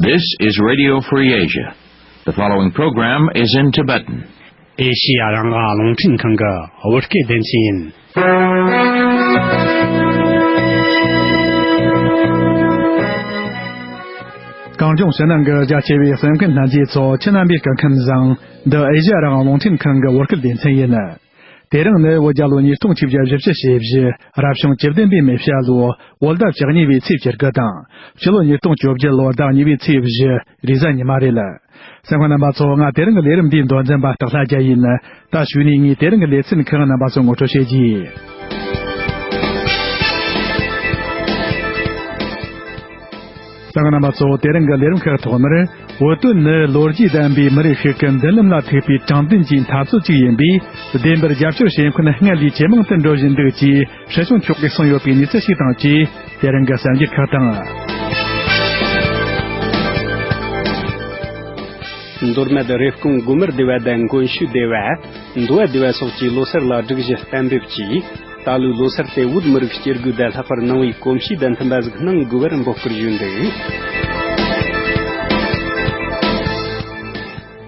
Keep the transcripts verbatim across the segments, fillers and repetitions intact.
This is Radio Free Asia. The following program is in Tibetan. ཨེ་ཤི་ཡ་རང་དབང་རླུང་འཕྲིན་ཁང་གི་བོད་སྐད་སྡེ་ཚན་ཡིན། གངས་ལྗོངས་ཕྱི་ནང་གི་རྒྱ་ཆེ་བའི་གསན་མཁན་རྣམས་ཀྱིས་ཚོ་ཁྱེད་རྣམ་པའི་སྐུ་ཁམས་བཟང་། འདི་ཨེ་ཤི་ཡ་རང་དབང་རླུང་འཕྲིན་ཁང་གི་བོད་སྐད་སྡེ་ཚན་ཡིན། དེ་རིང་ནི་བོད་རྒྱལ་ལོ་ཉིས་སྟོང་ཆིག་བརྒྱ་བཞི་བཅུ་ཞེ་བཞི། རབ་བྱུང་བཅུ་བདུན་པའི་མེ་བྱ་ལོ། བོད་ཟླ་བཅུ་གཉིས་པའི་ཚེས་བཅུ་དགུ་དང་། སྤྱི་ལོ་ཉིས་སྟོང་བཅོ་བརྒྱད་ལོ་ཟླ་གཉིས་པའི་ཚེས་བཞི། རེས་གཟའ་ཉི་མ་རེད། གསན་མཁན་རྣམ་པ་ཚོ། ང་དེ་རིང་གི་ལས་རིམ་འདིའི་མདོ་འཛིན་པ་སྟག་ལྷ་རྒྱལ་ཡིན། ད་གཞུག་ནས་ངས་དེ་རིང་གི་ལེ་ཚན་ཁག་རྣམ་པ་ཚོར་ངོ་སྤྲོད་བྱེད་ཀྱི། གསན་མཁན་རྣམ་པ་ཚོ། དེ་རིང་གི་ལས་རིམ་ཁག་ཐོག་མར། བོད་དོན་ནི་ལོ་རྒྱུས་ལྡན་པའི་མི་རིགས་ཤིག་གི་མདུན་ལམ་ལ་ཐུག་པའི་དྲང་བདེན་གྱི་འཐབ་རྩོད་ཅིག་ཡིན་པས། བདེན་པར་རྒྱབ་སྐྱོར་བྱེད་མཁན་སྔར་ལས་ཇེ་མང་དུ་འགྲོ་བཞིན་འདུག་ཅེས་སྲིད་སྐྱོང་མཆོག་གིས་གསུངས་ཡོད་པའི་གནས་ཚུལ་ཞིག་དང་བཅས། དེ་རིང་གི་གསར་འགྱུར་ཁག་དང་། མདོ་སྨད་རེབ་གོང་དགོན་པར་སྡེ་བ་དང་དགོན་ཤུལ་སྡེ་བ། འདུལ་བ་སྡེ་བ་སོགས་ཀྱིས་ལོ་གསར་ལ་སྒྲིག་གཞི་གཏན་འབེབས་ཀྱིས། ད་ལོའི་ལོ་གསར་དེ་བོད་མི་རིགས་སྐྱེ་དགུའི་ཟླ་ལྷག་པར་གནང་བའི་གོམས་གཤིས་དང་མཐུན་པ་ཞིག་གནང་དགོས་པར་འབོད་སྐུལ་ཞུས་འདུག་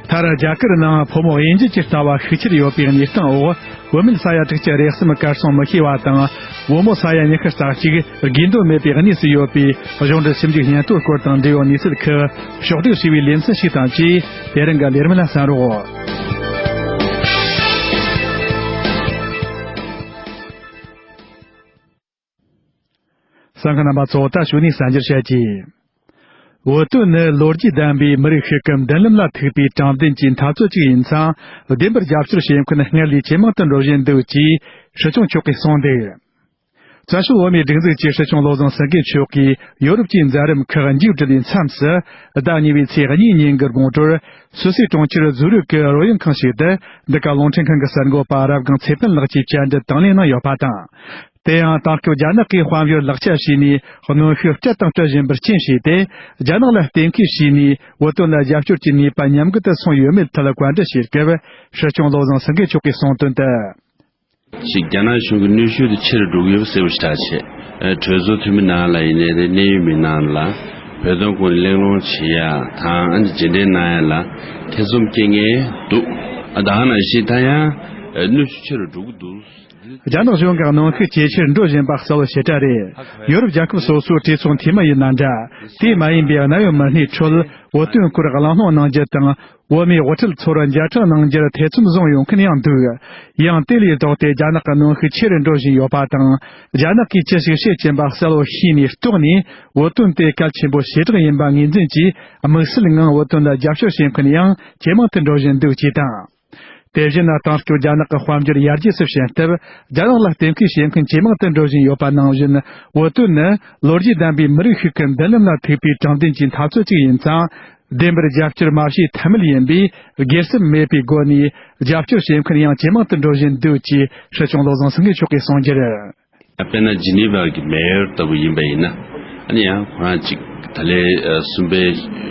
མཐར། རྒྱ་གར་ནང་ཕོ་མོ་དབྱེ་འབྱེད་ཀྱི་ལྟ་བ་ཤུགས་ཆེར་ཡོད་པའི་གནས་སྟངས་འོག་བུད་མེད་ས་ཡ་དྲུག་ཅུ་རེ་གསུམ་གར་སོང་མི་ཤེས་པ་དང་། བུ་མོ་ས་ཡ་ཉི་ཤུ་རྩ་གཅིག་དགེ་འདུན་མེད་པའི་གནས་སུ་ཡོད་པའི་གཞུང་འབྲེལ་ཞིབ་འཇུག་སྙན་ཐོའི་སྐོར་དང་འབྲེལ་ཡོད་གནས་ཚུལ་ཁག་ཕྱོགས་བསྒྲིགས་བྱས་པའི་ལེ་ཚན་ཞིག་དང་བཅས། དེ་རིང་གི་ལས་རིམ་ལ་གསན་རོགས། གསན་མཁན་རྣམ་པ་ཚོ། ད་གཞུག་ནས་གསར་འགྱུར་བཤད་ཀྱི། བོད་དོན་ནི་ལོ་རྒྱུས་ལྡན་པའི་མི་རིགས་ཤིག་གི་མདུན་ལམ་ལ་ཐུག་པའི་དྲང་བདེན་གྱི་འཐབ་རྩོད་ཅིག་ཡིན་ཙང་། བདེན་པར་རྒྱབ་སྐྱོར་བྱེད་མཁན་སྔར་ལས་ཇེ་མང་དུ་འགྲོ་བཞིན་འདུག་ཅེས་སྲིད་སྐྱོང་མཆོག་གིས་གསུངས་འདུག་བཙན་བྱོལ་བོད་མིའི་སྒྲིག་འཛུགས་ཀྱི་སྲིད་སྐྱོང་བློ་བཟང་སེང་གེ་མཆོག་གིས་ཡོ་རོབ་ཀྱི་མཛད་རིམ་ཁག་མཇུག་བསྒྲིལ་བའི་མཚམས་སུ། ཟླ་གཉིས་པའི་ཚེས་གཉིས་ཉིན་གྱི་དགོང་དྲོར། སུད་སིའི་གྲོང་ཁྱེར་ཛུ་རིག་གི་རོལ་དབྱངས་ཁང་ཞིག་ཏུ། འདི་ག་རླུང་འཕྲིན་ཁང་གི་གསར་འགོད་པ་རབ་སྒང་ཚེ་བརྟན་ལགས་ཀྱིས་བཅར་འདྲི་དང་ལེན་གནང་ཡོད་པ་དང་། དེ་ཡང་དེང་སྐབས་རྒྱ་ནག་གིས་དཔལ་འབྱོར་ལག་ཆ་བྱས་ནས་གནོན་ཤུགས་སྤྲད་དང་སྤྲོད་བཞིན་པར་རྐྱེན་བྱས་ཏེ། རྒྱ་ནག་ལ་གཏན་འཁེལ་བྱས་ནས་བོད་དོན་ལ་རྒྱབ་སྐྱོར་གྱི་ནུས་པ་ཉམས་རྒུད་དུ་སོང་ཡོད་མེད་ཐད་བཀའ་འདྲི་བྱས་སྐབས། སྲིད་སྐྱོང་བློ་བཟང་སེང་གེ་མཆོག་གིས་གསུངས་དོན་དུ། ཞིག་རྒྱ་ནག་གཞུང་གི་གནོན་ཤུགས་དེ་ཆེ་རུ་འགྲོ་གི་ཡོད་པ་གསལ་པོ་ཞེ་དྲག་བྱས། ཨ། གྲོས་ཚོགས་འཐུས་མི་ནང་ལ་ཡིན་ནའི་རེད། གནད་ཡོད་མི་ནང་ལ་བོད་དོན་སྐོར་ནས་གླེང་སློང་བྱེད་ཡ་དང་། ཨ་ནི་རྗེས་དྲན་གནང་ཡ་ལ་ཐེ་ཚོམ་སྐྱེ་མཁན་འདུག་ཨ། ད་ག་ནང་བཞིན་ད་ཡང་། ཨ། གནོན་ཤུགས་ཆེ་རུ་འགྲོ་གི་འདུག་རྒྱ་ནག་གཞུང་གི་གནོན་ཤུགས་ཇེ་ཆེར་འགྲོ་བཞིན་པ་གསལ་པོ་ཞེ་དྲག་རེད། ཡོ་རོབ་རྒྱལ་ཁབ་སོ་སོའི་གྲོས་ཚོགས་འཐུས་མི་ཡིན་ན་འདྲ། དེ་མ་ཡིན་པའི་གནད་ཡོད་མི་སྣའི་ཁྲོད་བོད་དོན་སྐོར་གླེང་སློང་གནང་རྒྱུ་དང་། བོད་མིའི་དབུ་ཁྲིད་ཚོར་མཇལ་འཕྲད་གནང་རྒྱུར་ཐེ་ཚོམ་བཟུང་ཡོང་མཁན་ཡང་འདུག་ཡང་དེ་ལས་ལྡོག་སྟེ་རྒྱ་ནག་གི་གནོན་ཤུགས་ཆེ་རུ་འགྲོ་བཞིན་ཡོད་པ་དང་། རྒྱ་ནག་གིས་ཅི་ཞིག་བྱེད་ཀྱིན་པ་གསལ་པོ་ཤེས་ནས་རྟོགས་ནས། བོད་དོན་དེ་གལ་ཆེན་པོ་ཞེ་དྲག་ཡིན་པ་ངོས་འཛིན་གྱིས། དམིགས་བསལ་ངང་བོད་དོན་ལ་རྒྱབ་སྐྱོར་བྱེད་མཁན་ཡང་ཇེ་མང་དུ་འགྲོ་བཞིན་འདུག་ཅེས་དང་། དེ་བཞིན་དེང་སྐབས་རྒྱ་ནག་གི་དཔལ་འབྱོར་ཡར་རྒྱས་སུ་ཕྱིན་སྟབས། རྒྱ་ནག་ལ་གཏན་འཁེལ་བྱེད་མཁན་ཇེ་མང་དུ་འགྲོ་བཞིན་ཡོད་པ་ནང་བཞིན། བོད་དོན་ནི་ལོ་རྒྱུས་ལྡན་པའི་མི་རིགས་ཤིག་གི་མདུན་ལམ་ལ་ཐུག་པའི་དྲང་བདེན་གྱི་འཐབ་རྩོད་ཅིག་ཡིན་ཙང་། བདེན་པར་རྒྱབ་སྐྱོར་མ་བྱས་ཐབས་མེད་ཡིན་པས། སྒེར་སེམས་མེད་པའི་སྒོ་ནས་རྒྱབ་སྐྱོར་བྱེད་མཁན་ཡང་ཇེ་མང་དུ་འགྲོ་བཞིན་འདུག་ཅེས་སྲིད་སྐྱོང་བློ་བཟང་སེང་གེ་མཆོག་གིས་གསུངས་རྒྱུར། དཔེར་ན་ཇི་ནི་ཝར་གྱི་མེ་ཡོར་ལྟ་བུ་ཡིན་པ་ཡིན་ན། ཨ་ནི་ཡང་ཁོ་རང་གཅིག་ད་ལོའི་ཨ་གསུམ་པའི་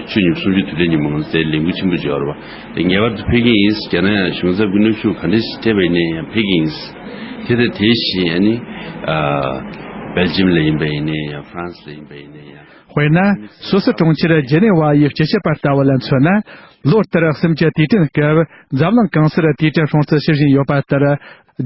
ཆུ་ཉིན་སུམ་ཅུ་དུས་དྲན་ཉིན་མོ་ང་ཚོའི་ལས་འགུལ་ཆེན་པོ་ཅིག་ཡོད་རེད་པ། དེ་ངེས་པར་དུ་ཕེབས་ཀྱི་ཡིན། རྒྱ་ནག་གཞུང་ཚབ་ཀྱི་གནོན་ཤུགས་ག་འདྲ་ཞིག་སྤྲད་པ་ཡིན་ནའི་ཡང་ཕེབས་ཀྱི་ཡིན། དེ་དང་དེ་བཞིན་ཨ་ནི་ཨ་སྦེལ་ཇམ་ལ་ཡིན་པ་ཡིན་ནའི་ཡང་ཧྥ་རན་སི་ལ་ཡིན་པ་ཡིན་ནའི་ཡང་། དཔེར་ན། སུད་སི་གྲོང་ཁྱེར་ཇི་ནེ་ཝ་ཡི་སྤྱི་ཁྱབ་པ་ལྟ་བུ་ལ་མཚོན་ན། ལོ་ལྟར་གསུམ་བཅུ་དུས་དྲན་སྐབས་འཛམ་གླིང་གང་སར་དུས་དྲན་སྲུང་བརྩི་ཞུ་བཞིན་ཡོད་པ་ལྟར།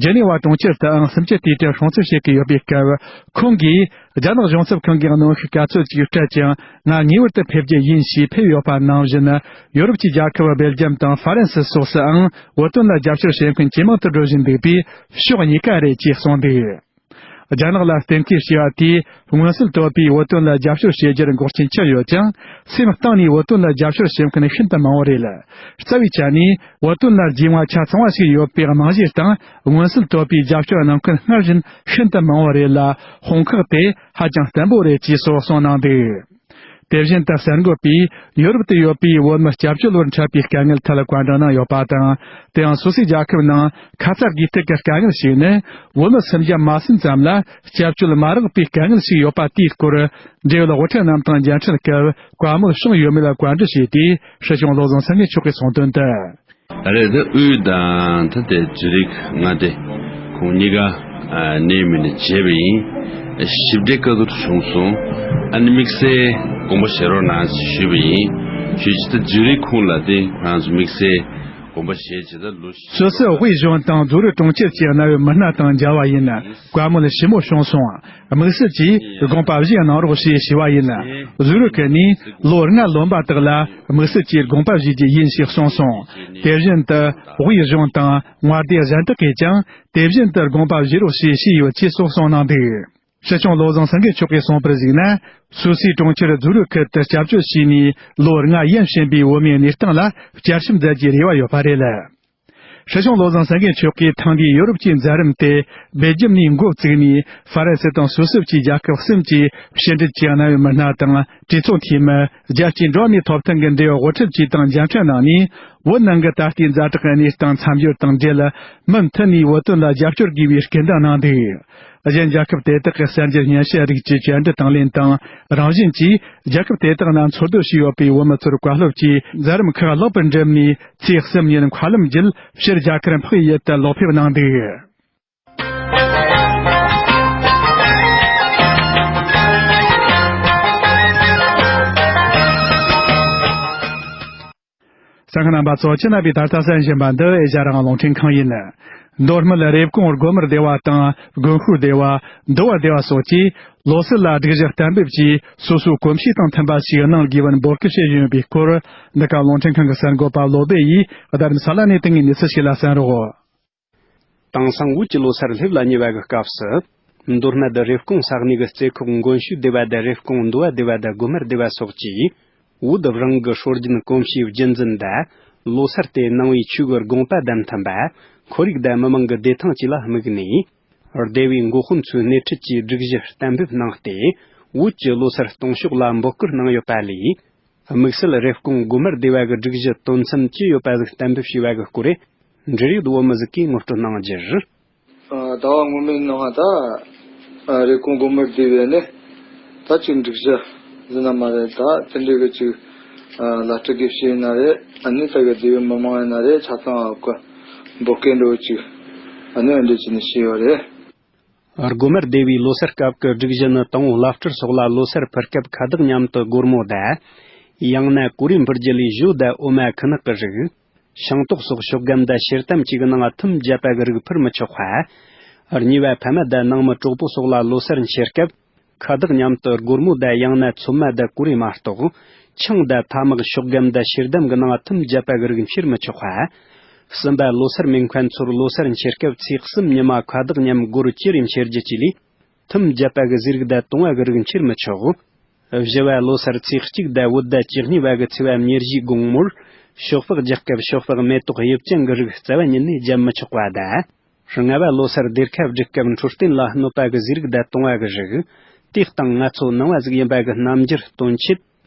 ཇི་ནེ་ཝ་གྲོང་ཁྱེར་དུའང་གསུམ་བཅུ་དུས་དྲན་སྲུང་བརྩི་བྱེད་ཀྱི་ཡོད་པའི་སྐབས། ཁོང་གིས་རྒྱ་ནག་གཞུང་ཚབ་ཁང་གིས་གནོན་ཤུགས་ག་ཚོད་ཅིག་སྤྲད་ཀྱང་། ང་ངེས་པར་དུ་ཕེབས་རྒྱུ་ཡིན་ཞེས་ཕེབས་ཡོད་པ་ནང་བཞིན། ཡོ་རོབ་ཀྱི་རྒྱལ་ཁབ་སྦེལ་ཇམ་དང་ཧྥ་རན་སི་སོགས་སུའང་བོད་དོན་ལ་རྒྱབ་སྐྱོར་བྱེད་མཁན་ཇེ་མང་དུ་འགྲོ་བཞིན་འདུག་པས། ཕྱོགས་གཉིས་ཀ་རེད་ཅེས་གསུངས་འདུག་རྒྱ་ནག་ལ་གཏན་འཁེལ་བྱས་པ་དེས་མངོན་གསལ་དོད་པའི་བོད་དོན་ལ་རྒྱབ་སྐྱོར་བྱེད་རྒྱུར་འགོག་རྐྱེན་ཆགས་ཡོད་ཀྱང་། སེམས་གཏིང་ནས་བོད་དོན་ལ་རྒྱབ་སྐྱོར་བྱེད་མཁན་ཤིན་ཏུ་མང་བོ་རེད། རྩ་བའི་ཆ་ནས་བོད་དོན་ལ་རྒྱུས་མངའ་ཆ་ཚང་བ་ཞིག་ཡོད་པའི་རྨང་གཞིའི་སྟེང་། མངོན་གསལ་དོད་པའི་རྒྱབ་སྐྱོར་གནང་མཁན་སྔར་བཞིན་ཤིན་ཏུ་མང་བོ་རེད་ལ། དཔུང་ཁག་དེ་ཧ་ཅང་བརྟན་པོ་རེད་ཅེས་སོགས་གསུངས་གནང་འདུག་དེ་བཞིན་དུ་གསར་འགོད་པས་ཡོ་རོབ་ཏུ་ཡོད་པའི་བོད་མི་སྐྱབས་བཅོལ་བར་འཕྲད་པའི་དཀའ་ངལ་ཐད་བཀའ་འདྲི་གནང་ཡོད་པ་དང་། དེའང་སུད་སིའི་རྒྱལ་ཁབ་ནང་ཁ་ཚ་དགོས་གཏུག་གི་དཀའ་ངལ་ཞིག་ནི། བོད་མི་སུམ་བརྒྱ་མ་ཟིན་ཙམ་ལ་སྐྱབས་བཅོལ་མ་རག་པའི་དཀའ་ངལ་ཞིག་ཡོད་པ་དེའི་སྐོར། འབྲེལ་ཡོད་དབུ་ཁྲིད་རྣམས་དང་མཇལ་འཕྲད་སྐབས་བཀའ་མོལ་བྱུང་ཡོད་མེད་ལ་བཀའ་འདྲི་བྱས་ཏེ། སྲིད་སྐྱོང་བློ་བཟང་སེང་གེ་མཆོག་གིས་གསུངས་དོན་དུ། ད་རེས་དེ་དབུས་དང་ད་དེ་ཛུ་རིག་མངའ་སྡེ། ཁོང་གཉིས་ཀ་ཨ་གནས་མི་ནས་བྱས་པ་ཡིན། ཞིབ་ཕྲའི་བཀའ་བསྡུར་བྱུང་སོང་། ཨ་ནི་དམིགས་བསལ་དགོངས་པ་བཞེས་རོགས་གནང་ཞུས་པ་ཡིན། ཞུས་ཅི་ད་འཛུལ་རིགས་ཁོང་ལ་དེ་ཁོ་རང་ཚོ་དམིགས་བསལ་དགོངས་པ་བཞེས་ཅི་ད་ལོ། སུད་སི་དབུས་གཞུང་དང་ཛུ་རིག་གྲོང་ཁྱེར་གྱི་གནའ་བོའི་མི་སྣ་དང་མཇལ་བ་ཡིན། བཀའ་མོལ་ཞིབ་མོ་བྱུང་སོང་། དམིགས་བསལ་གྱིས་དགོངས་པ་བཞེས་གནང་རོགས་ཞེས་ཞུས་པ་ཡིན། ཛུ་རིག་གི་ནས་ལོ་ལྔ་ལོན་པ་དག་ལ་དམིགས་བསལ་གྱིས་དགོངས་པ་བཞེས་རྒྱུ་ཡིན་ཞེས་གསུངས་སོང་། དེ་བཞིན་དུ་དབུས་གཞུང་དང་མངའ་སྡེ་གཞན་དག་གིས་ཀྱང་དེ་བཞིན་དུ་དགོངས་པ་བཞེས་རོགས་ཞེས་ཞུས་ཡོད་ཅེས་གསུངས་སོང་གནང་འདུག། སྲིད་སྐྱོང་བློ་བཟང་སེང་གེ་མཆོག་གིས་གསུངས་པར་གཞིགས་ན། སུད་སིའི་གྲོང་ཁྱེར་ཛུ་རིག་ཁུལ་དུ་སྐྱབས་བཅོལ་བྱས་ནས་ལོ་ལྔ་ཡན་ཕྱིན་པའི་བོད་མིའི་གནས་སྟངས་ལ་བསྐྱར་ཞིབ་མཛད་རྒྱུའི་རེ་བ་ཡོད་པ་རེད། སྲིད་སྐྱོང་བློ་བཟང་སེང་གེ་མཆོག་གིས་ཐེངས་འདིའི་ཡོ་རོབ་ཀྱི་མཛད་རིམ་དེ་སྦེལ་ཇམ་ནས་འགོ་བཙུགས་ནས་ཧྥ་རན་སི་དང་སུད་སི་བཅས་རྒྱལ་ཁབ་གསུམ་གྱི་ཕྱི་འབྲེལ་གྱི་གནའ་བོའི་མི་སྣ་དང་། གྲོས་ཚོགས་འཐུས་མི། རྒྱལ་སྤྱིའི་འགྲོ་བ་མིའི་ཐོབ་ཐང་གི་འབྲེལ་ཡོད་དབུ་ཁྲིད་བཅས་དང་མཇལ་འཕྲད་གནང་ནས། བོད་ནང་གི་ད་ལྟའི་ཛ་དྲག་གི་གནས་སྟངས་མཚམས་སྦྱོར་དང་འབྲེལ། མུ་མཐུད་ནས་བོད་དོན་ལ་རྒྱབ་སྐྱོར་དགོས་པའི་སྐུལ་འདེད་གནང་འདུག། གཞན་རྒྱལ་ཁབ་དེ་དག་གི་གསར་འགྱུར་སྙན་ཞུ་རིགས་ཀྱི་བཅར་འདྲི་དང་ལེན་དང་། རང་བཞིན་གྱིས་རྒྱལ་ཁབ་དེ་དག་ནང་འཚོ་སྡོད་བྱས་ཡོད་པའི་བོད་མི་ཚོར་བཀའ་སློབ་ཀྱིས་མཛད་རིམ་ཁག་ལེགས་པར་འགྲུབ་ནས། ཚེས་གསུམ་ཉིན་མཁའ་ལམ་བརྒྱུད་ཕྱིར་རྒྱ་གར་འཕགས་ཡུལ་དུ་ལོག་ཕེབས་གནང་འདུག། གསན་མཁན་རྣམ་པ་ཚོ། ཁྱེད་རྣམ་པས་ད་ལྟ་གསན་བཞིན་པ་འདི་ཨེ་ཤ་ཡ་རང་དབང་རླུང་འཕྲིན་ཁང་ཡིན། མདོ་སྨད་རེབ་གོང་སྒོ་དམར་སྡེ་བ་དང་དགོན་ཤུལ་སྡེ་བ། འདུལ་བ་སྡེ་བ་སོགས་ཀྱིས་ལོ་གསར་ལ་སྒྲིག་གཞི་གཏན་འབེབས་ཀྱིས་སོ་སོའི་གོམས་གཤིས་དང་མཐུན་པ་ཞིག་གནང་དགོས་པར་འབོད་སྐུལ་བྱེད་བཞིན་ཡོད་པའི་སྐོར། འདི་ག་རླུང་འཕྲིན་ཁང་གི་གསར་འགོད་པ་བློ་བདེ་ཡིས་རྡ་རམ་ས་ལ་ནས་བཏང་བའི་གནས་ཚུལ་ཞིག་ལ་གསན་རོགས། དེང་སང་བོད་ཀྱི་ལོ་སར་སླེབས་ལ་ཉེ་བ་གི་སྐབས་སུ། མདོ་སྨད་དུ་རེབ་གོང་ས་གནས་ཀྱི་རྩེ་ཁོག་མགོན་ཤུལ་སྡེ་བ་དང་རེབ་གོང་འདུལ་བ་སྡེ་བ་དང་སྒོ་དམར་སྡེ་བ་སོགས་ཀྱིས། བོད་རང་གི་སྲོལ་རྒྱུན་གོམས་གཤིས་རྒྱུན་འཛིན་དང་། ལོ་སར་དེ་ནང་པའི་ཆོས་ཀྱི་དགོངས་པ་དང་མཐུན་པ། ཁོར་ཡུག་དང་མི་མང་གི་བདེ་ཐང་བཅས་ལ་དམིགས་ནས། སྡེ་བའི་འགོ་དཔོན་ཚོའི་སྣེ་ཁྲིད་ཀྱིས་སྒྲིག་གཞི་གཏན་འབེབས་གནང་སྟེ། བོད་ཀྱི་ལོ་སར་གཏོང་ཕྱོགས་ལ་འབོད་སྐུལ་གནང་ཡོད་པ་ལས། དམིགས་བསལ་རེབ་གོང་སྒོ་དམར་སྡེ་བ་གི་སྒྲིག་གཞི་དོན་ཚན་ཅི་ཡོད་པ་ཟིག་གཏན་འབེབས་བྱས་པ་གི་སྐོར། འབྲེལ་ཡོད་བོད་མི་ཟིག་གིས་ངོ་སྤྲོད་གནང་རྒྱུར། ཟླ་བ་སྔོན་མའི་ནང་ད་རེབ་གོང་སྒོ་དམར་སྡེ་བའི་ནས་ད་ཅིག་འགྲིག་གཞི་ཟིན་ན་མ་རེད། ད་དེ་འདྲའི་གི་ཅིག་ལ་སྤྲོད་དགོས་བྱས་ཡིན་ན་རེད། ཨ་ནི་ད་གི་སྡེ་བའི་མི་མང་ཡིན་ན་རེད། ཆ་ཚང་ཨ་ཀ་འབོད་སྐུལ་འགྲོ་ཅིག་ཨ་ནི་འདྲ་བྱས་ནས་བྱས་ཡོད་རེད། སྒོ་དམར་སྡེ་བའི་ལོ་སར་སྐབས་ཀྱི་སྒྲིག་གཞི་ནི། དང་པོ་བླ་སྤྲུལ་སོགས་ལ་ལོ་སར་ཕུལ་སྐབས་ཁ་བཏགས་མཉམ་དུ་སྒོར་མོ་དང་། ཡང་ན་གོ་རེ་འབུལ་རྒྱུ་ལས་ཞོ་དང་འོ་མ་ཁུ་ནག་གི་རིགས། ཤིང་ཏོག་སོགས་ཤོག་སྒམ་དང་ཕྱེ་ལྟམ་གཅིག་གི་ནང་ཐུམ་བརྒྱབ་པ་གི་རིགས་ཕུལ་མི་ཆོག་པ། གཉིས་པ་ཕ་མ་དང་ནང་མི་གྲོགས་པོ་སོགས་ལ་ལོ་སར་འཁྱེར་སྐབས། ཁ་བཏགས་མཉམ་དུ་སྒོར་མོ་དང་ཡང་ན་ཚོད་མ་དང་གོ་རེ་མ་གཏོགས། ཆང་དང་ཐ་མག་ཤོག་སྒམ་དང་ཕྱེ་ལྟམ་གྱི་ནང་ཐུམ་བརྒྱབ་པ་གི་རིགས་འཁྱེར་མི་ཆོག་པ། གསུམ་པ་ལོ་སར་མེད་མཁན་ཚོར་ལོ་སར་འཁྱེར་སྐབས་ཚེས་གསུམ་ཉི་མ་ཁ་བཏགས་མཉམ་སྒོར་ཅི་རེ་འཁྱེར་རྒྱུ་བཅས་ལས། ཐུམ་བརྒྱབ་པ་གི་ཟས་རིགས་དང་བཏུང་བ་གི་རིགས་འཁྱེར་མི་ཆོག། བཞི་བ་ལོ་སར་ཚེས་གཅིག་དང་བོད་ཟླ་བཅུ་གཉིས་པ་གི་ཚེས་པ་ཉེར་བཞིའི་དགོང་མོར། ཤོག་སྦག་རྒྱག་སྐབས་ཤོག་སྦག་མེ་ཏོག་དབྱིབས་ཅན་གྱི་རིགས་རྩ་བ་ཉིད་ནས་བརྒྱབ་མི་ཆོག་པ་དང་། ལྔ་བ་ལོ་སར་སྡེར་ཁ་སྒྲིག་སྐབས་འཕྲོད་བསྟེན་ལ་གནོད་པ་གི་ཟས་རིགས་དང་བཏུང་བ་གི་རིགས། དེའི་སྟེང་ང་ཚོ་ནང་བ་ཟིག་ཡིན་པ་གི་རྣམ་འགྱུར་སྟོན་ཆེད།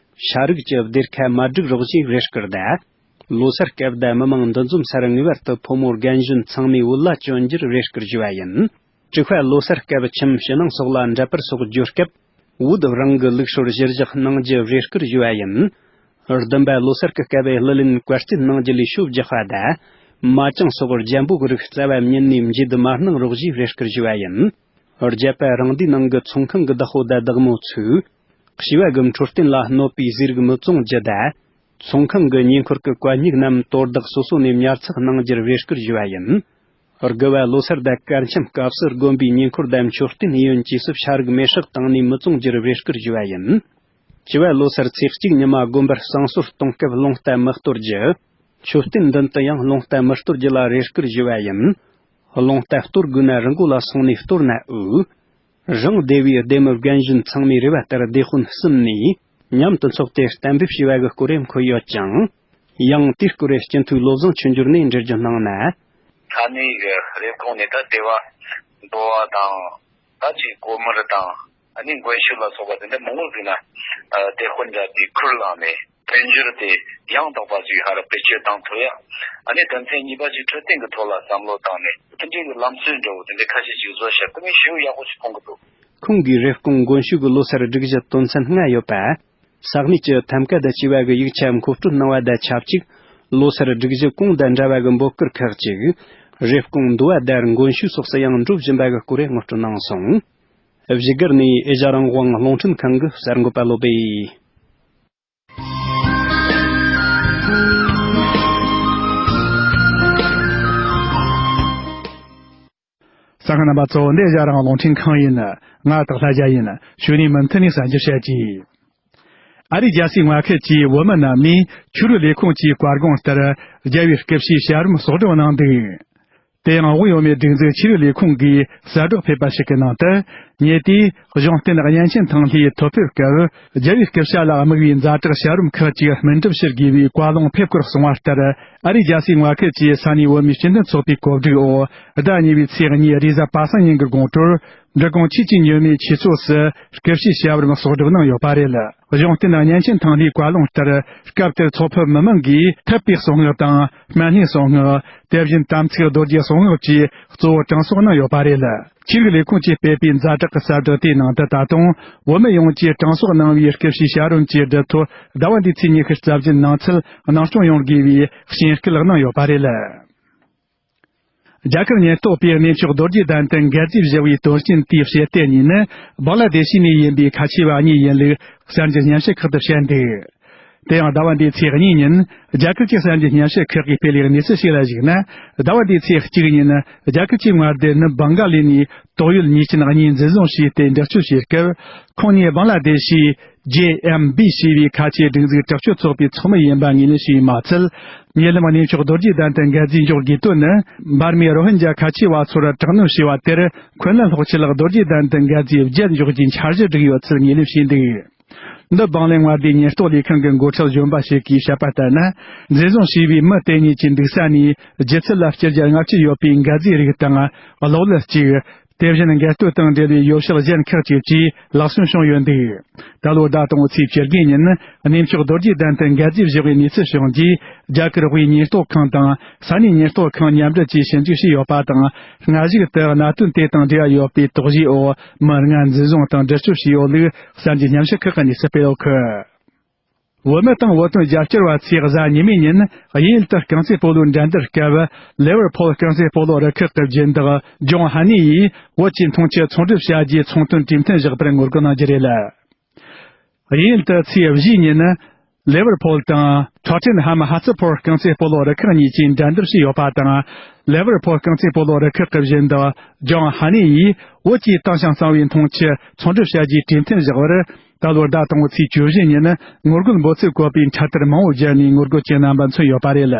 ཤ་རིགས་ཀྱི་སྡེར་ཁ་མ་སྒྲིག་རོགས་ཞེས་རེ་སྐུལ་དང་། ལོ་སར་སྐབས་དང་མི་མང་འདུ་འཛོམས་སར་ངེས་པར་དུ་ཕོ་མོ་རྒན་གཞོན་ཚང་མས་བོད་ལྭ་གྱོན་རྒྱུར་རེ་སྐུལ་ཞུ་བ་ཡིན། དྲུག་པ་ལོ་སར་སྐབས་ཁྱིམ་ཕྱི་ནང་སོགས་ལ་འདྲ་པར་སོགས་བརྗོད་སྐབས། བོད་རང་གི་ལུགས་སྲོལ་གཞིར་བཞག་གནང་རྒྱུ་རེ་སྐུལ་ཞུ་བ་ཡིན། བདུན་པ་ལོ་སར་གྱི་སྐབས་ཀླུ་ལེན་བཀའ་སྩལ་གནང་རྒྱུ་ལས་ཤོབ་རྒྱག་པ་དང་། མ་ཅང་སོགས་རྒྱན་པོ་གི་རིགས་རྩ་བ་ཉིད་ནས་འབྱེད་མ་གནང་རོགས་ཞེས་རེ་སྐུལ་ཞུ་བ་ཡིན། བརྒྱད་པ་རང་སྡེའི་ནང་གི་ཚོང་ཁང་གི་བདག་པོ་དང་བདག་མོ་ཚོས། སྤྱི་བ་གི་འཕྲོད་བསྟེན་ལ་གནོད་པའི་ཟས་རིགས་མི་བཙོང་རྒྱུ་དང་། ཚོང་ཁང་གི་ཉེ་འཁོར་གྱི་གད་སྙིགས་རྣམས་དོ་བདག་སོ་སོ་ནས་ཉར་ཚགས་གནང་རྒྱུར་རེ་སྐུལ་ཞུ་བ་ཡིན། དགུ་བ་ལོ་སར་དང་སྐར་འཆམ་སྐབས་སུ་དགོན་པའི་ཉེ་འཁོར་དང་མཆོད་རྟེན་གཡས་གཡོན་བཅས་སུ་ཤ་རིགས་མེ་སྲེག་བཏང་ནས་མི་བཙོང་རྒྱུར་རེ་སྐུལ་ཞུ་བ་ཡིན། བཅུ་བ་ལོ་སར་ཚེས་གཅིག་ཉི་མ་དགོན་པར་བསང་གསོལ་གཏོང་སྐབས་རླུང་རྟ་མི་གཏོར་རྒྱུ། མཆོད་རྟེན་མདུན་དུ་ཡང་རླུང་རྟ་མི་གཏོར་རྒྱུ་ལ་རེ་སྐུལ་ཞུ་བ་ཡིན། རླུང་རྟ་གཏོར་དགོས་ན་རི་མགོ་ལ་སོང་ནས་གཏོར་ན་འོས། རང་སྡེ་བའི་སྡེ་མི་རྒན་གཞོན་ཚང་མས་རེ་བ་ལྟར་སྡེ་དཔོན་གསུམ་ནས་མཉམ་དུ་འཚོགས་ཏེ་གཏན་འབེབས་བྱས་པ་གི་སྐོར་རེ་འཁོད་ཡོད་ཅིང་། ཡང་དེའི་སྐོར་རེ་སྤྱི་འཐུས་བློ་བཟང་ཆོས་འབྱོར་ནས་འགྲེལ་བརྗོད་གནང་ན། ས་གནས་ཀྱི་རེབ་གོང་ནས་ད་སྡེ་བ་འདུལ་བ་དང་། ད་ཅིག་སྒོ་དམར་དང་། ཨ་ནི་མགོན་ཤུལ་ལ་སོགས་པ་དེ་འདྲ་མང་པོ་ཟིག་ན། ཨ་སྡེ་དཔོན་འདྲ་དེ་ཁུར་བླངས་ནས་དཔལ་འབྱོར་དེ་ཡང་དག་པ་ཞིག་ཧ་ར་བེད་སྤྱོད་བཏང་ཐུབ་ཡ། ཨ་ནི་དོན་ཚན་གཉིས་པ་ཞིག་འཕྲོད་བསྟེན་གྱི་ཐོག་ལ་བསམ་བློ་བཏང་ནས་དེ་འདྲའི་གི་ལམ་སྲོལ་འདྲ་བོ་དེ་འདྲ་ཁ་ཤས་ཤིག་བཟོ་བྱ་དེ་ངས་ཞེ་པོ་ཡག་པོ་ཞིག་མཐོང་གི་འདུག། ཁོང་གིས་རེབ་གོང་མགོན་ཤུལ་གྱི་ལོ་སར་སྒྲིག་གཞི་དོན་ཚན་ལྔ་ཡོད་པ། ས་གནས་ཀྱི་ཐམ་ཀ་དང་བཅས་པ་གི་ཡིག་ཆ་མཁོ་སྤྲོད་གནང་བ་དང་ཆབས་ཅིག། ལོ་སར་སྒྲིག་གཞི་གོང་དང་འདྲ་བ་གི་འབོད་སྐུལ་ཁག་ཅིག། ། རེབ་གོང་འདུ་བ་དར་མགོན་ཤུལ་སོགས་སུ་ཡང་འགྲོ་བཞིན་པ་གི་སྐོར་ངོ་སྤྲོད་གནང་སོང་། བཞུགས་སྒར་ནས་ཨེ་ཤ་རང་དབང་རླུང་འཕྲིན་ཁང་གི་གསར་འགོད་པ་བློ་བྷེ། གསན་མཁན་རྣམ་པ་ཚོ། འདི་ཨེ་ཤ་རང་དབང་རླུང་འཕྲིན་ཁང་ཡིན། ང་སྟག་ལྷ་རྒྱལ་ཡིན། གཞུག་ནས་མུ་མཐུད་ནས་གསར་འགྱུར་བཤད་ཀྱི། ཨ་རིའི་རྒྱལ་སའི་མངའ་ཁུལ་གྱི་བོད་མི་རྣམས་ནས་ཆོས་རིག་ལས་ཁུངས་ཀྱི་བཀའ་དགོངས་ལྟར་རྒྱལ་བའི་སྐུ་ཕྱྭའི་ཞལ་རས་གསོག་སྒྲུབ་གནང་འདུག། དེ་ཡང་དབུས་བོད་མིའི་སྒྲིག་འཛུགས་ཆོས་རིག་ལས་ཁུངས་ཀྱིས་གསལ་བསྒྲགས་ཕེབས་པ་ཞིག་གི་ནང་དུ། ཉེ་དུས་གཞུང་བསྟེན་གཉན་ཆེན་ཐང་ལྷའི་ཐོ་ཕེབས་སྐབས་རྒྱལ་བའི་སྐུ་ཕྱྭ་ལ་དམིགས་པའི་ཛ་དྲག་ཞལ་རས་ཁག་ཅིག་སྨིན་གྲུབ་ཞུ་དགོས་པའི་བཀའ་ལུང་ཕེབས་སྐོར་གསུངས་པ་ལྟར། ཨ་རིའི་རྒྱལ་སའི་མངའ་ཁུལ་གྱི་ས་གནས་བོད་མིའི་སྤྱི་མཐུན་ཚོགས་པའི་གོ་སྒྲིག་འོག་ཟླ་གཉིས་པའི་ཚེས་གཉིས་རེས་གཟའ་པ་སངས་ཉིན་གྱི་དགོང་དྲོར། འབྲི་གུང་ཆོས་ཀྱི་ཉི་མའི་ཆོས་ཚོགས་སུ་སྐུ་ཕྱྭའི་ཞལ་རས་གསོག་སྒྲུབ་གནང་ཡོད་པ་རེད། གཞུང་བསྟེན་གཉན་ཆེན་ཐང་ལྷའི་བཀའ་ལུང་ལྟར། སྐབས་དེར་ཚོགས་ཕེབས་མི་མང་གིས་ཐུབ་པའི་གསུང་ངག་དང་སྨན་བླའི་གསུང་ངག། དེ་བཞིན་དམ་ཚིག་རྡོ་རྗེའི་གསུང་ངག་བཅས་གཙོ་བོ་དྲང་སྲོང་གནང་ཡོད་པ་རེད། ཆོས་རིག་ལས་ཁུངས་ཀྱིས་སྤེལ་པའི་ཛ་དྲག་གི་གསལ་བསྒྲགས་དེའི་ནང་དུ། ད་དུང་བོད་མི་ཡོངས་ཀྱིས་དྲང་སྲོང་གནང་བའི་སྐུ་ཕྱྭའི་ཞལ་རས་ཀྱི་སྒྲུབ་ཐོ་ཟླ་བ་འདིའི་ཚེས་ཉི་ཤུ་རྩ་བཞི་ནང་ཚུད་གནང་སྐྱོང་ཡོང་དགོས་པའི་གཤིན་སྐུལ་གནང་ཡོད་པ་རེད། རྒྱ་གར་ཉེན་རྟོག་པས་གནས་མཆོག་རྡོ་རྗེ་གདན་དུ་འགལ་རྫས་བཞག་པའི་དོན་རྐྱེན་དེའི་བྱེད་གཏེ་གཉིས་ནི། བང་ལ་དེ་ཤི་ནས་ཡིན་པའི་ཁ་ཆེ་བ་གཉིས་ཡིན་ལུགས་གསར་འགྱུར་སྙན་ཞུ་ཁག་ཏུ་བཤད་འདུག། དེ་ཡང་ཟླ་བ་འདིའི་ཚེས་གཉིས་ཉིན། རྒྱ་གར་གྱི་གསར་འགྱུར་སྙན་ཞུ་ཁག་གིས་སྤེལ་བའི་གནས་ཚུལ་ཞིག་ལ་གཞིགས་ན། ཟླ་བ་འདིའི་ཚེས་གཅིག་ཉིན། རྒྱ་གར་གྱི་མངའ་སྡེ་ནུབ་བང་ག་ལི་ནས་ཏོག་ཡོད་ཉེས་ཅན་གཉིས་འཛིན་བཟུང་བྱས་ཏེ་འདྲི་གཅོད་བྱས་སྐབས། ཁོང་གཉིས་བང་ལ་དེ་ཤི། ཇེ་ཨེམ་བི་ཞེས་པའི་ཁ་ཆེའི་སྒྲིག་འཛུགས་དྲག་སྤྱོད་ཚོགས་པའི་ཚོགས་མི་ཡིན་པ་ངོས་ལེན་བྱས་པས་མ་ཚད། ཉེ་ལམ་གནས་མཆོག་རྡོ་རྗེ་གདན་དུ་འགལ་རྫས་འཇོག་དགོས་དོན་ནི། འབར་མའི་རོ་ཧིན་ཇཱ་ཁ་ཆེ་བ་ཚོར་དྲག་གནོན་བྱས་པ་དེར། འཁོན་ལན་སློག་ཆེད་རྡོ་རྗེ་གདན་དུ་འགལ་རྫས་བརྒྱད་འཇོག་རྒྱུའི་འཆར་གཞི་བསྒྲིགས་ཡོད་ཚུལ་ངོས་ལེན་བྱས་འདུག། འདི་བང་ལེ་མངའ་སྡེའི་ཉེན་རྟོག་ལས་ཁང་གི་འགོ་ཁྲིད་གཞོན་པ་ཞིག་གིས་བཤད་པ་ལྟར་ན། འཛིན་བཟུང་བྱས་པའི་མི་དེ་གཉིས་ཀྱི་འདུག་ས་ནས་སྒྱུ་རྩལ་ལ་སྐྱེལ་རྒྱུར་བསྔགས་བརྗོད་ཡོད་པའི་འགལ་རྫས་རིགས་དང་གློག་ཀླད་གཅིག། དེ་བཞིན་འགལ་གཏོར་དང་འབྲེལ་བའི་ཡོ་བྱད་གཞན་ཁག་ཅིག་བཅས་ལག་སོན་བྱུང་ཡོད་འདུག། ད་ལོའི་ཟླ་དང་པོའི་ཚེས་བཅུ་དགུ་ཉིན། གནས་མཆོག་རྡོ་རྗེ་གདན་དུ་འགལ་རྫས་བཞག་པའི་གནས་ཚུལ་བྱུང་རྗེས། རྒྱ་གར་དབུས་ཉེན་རྟོག་ཁང་དང་ས་གནས་ཉེན་རྟོག་ཁང་མཉམ་འབྲེལ་གྱིས་ཞིབ་འཇུག་བྱས་ཡོད་པ་དང་། སྔ་གཞུག་ཏུ་གནད་དོན་དེ་དང་འབྲེལ་བ་ཡོད་པའི་དོགས་གཞིའི་འོག་མི་ལྔ་འཛིན་བཟུང་དང་འདྲི་གཅོད་བྱས་ཡོད་ལུགས་གསར་འགྱུར་སྙན་ཞུ་ཁག་གི་གནས་ཚུལ་སྤེལ་ཡོད་ཁུལ། བོད་མི་དང་བོད་དོན་རྒྱབ་སྐྱོར་བ་ཚོས་གཟའ་ཉི་མའི་ཉིན་དབྱིན་ཡུལ་དུ་རྐང་རྩེད་སྤོ་ལོའི་འགྲན་བསྡུར་སྐབས། ལེ་ཝར་ཕུལ་རྐང་རྩེད་སྤོ་ལོ་རུ་ཁག་གི་སྦྱིན་བདག་ཇོན་ཧ་ནི་ཡིས་བོད་ཀྱི་འཐུང་ཆུ་ཚོང་སྒྲུབ་བྱ་རྒྱུའི་ཚོང་དོན་གྲོས་མཐུན་བཞག་པར་ངོ་རྒོལ་གནང་རྒྱུ་རེད། དབྱིན་ཡུལ་དུ་ཚེས་བཞིའི་ཉིན། ལེ་ཝར་ཕུལ་དང་ཐོ་ཊེན་ཧམ་ཧ་ཚི་ཕོར་རྐང་རྩེད་སྤོ་ལོ་རུ་ཁག་གཉིས་ཀྱིས་འགྲན་བསྡུར་བྱས་ཡོད་པ་དང་། ལེ་ཝར་ཕུལ་རྐང་རྩེད་སྤོ་ལོ་རུ་ཁག་གི་སྦྱིན་བདག་ཇོན་ཧ་ནི་ཡིས་བོད་ཀྱི་དྭངས་ཤིང་གཙང་བའི་འཐུང་ཆུ་ཚོང་སྒྲུབ་བྱ་རྒྱུའི་གྲོས་མཐུན་བཞག་པར། ད་ལོའི་ཟླ་དང་པོའི་ཚེས་བཅུ་བཞི་ཉིན་ངོ་རྒོལ་འབོད་ཚིག་བཀོད་པའི་འཕྲེད་དར་མང་བོ་སྦྱར་ནས་ངོ་རྒོལ་གྱི་རྣམ་པ་མཚོན་ཡོད་པ་རེད།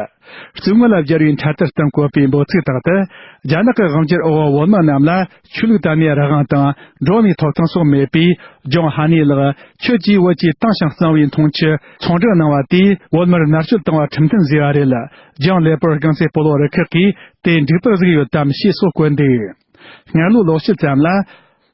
རྩོམ་ངོ་ལ་སྦྱར་བའི་འཕྲེད་དར་སྟེང་བཀོད་པའི་འབོད་ཚིག་དག་ཏུ། རྒྱ་ནག་གི་དབང་སྒྱུར་འོག་བོད་མི་རྣམས་ལ་ཆོས་ལུགས་དད་མོས་རང་དབང་དང་འགྲོ་བ་མིའི་ཐོབ་ཐང་སོགས་མེད་པས། ཇོན་ཧ་ནི་ལགས། ཁྱོད་ཀྱིས་བོད་ཀྱི་དྭངས་ཤིང་གཙང་བའི་འཐུང་ཆུ་ཚོང་སྒྲུབ་གནང་བ་དེས་བོད་མིར་མནར་གཅོད་བཏང་བ་ཁྲིམས་མཐུན་བཟོས་པ་རེད། ཇོན་ལེ་ཝར་ཕུལ་རྐང་རྩེད་སྤོ་ལོ་རུ་ཁག་གིས་དེ་འགྲིག་པར་གཟིགས་ཡོད་དམ་ཞེས་སོགས་བཀོད་འདུག། སྔ་ལོའི་ལོ་ཕྱེད་ཙམ་ལ།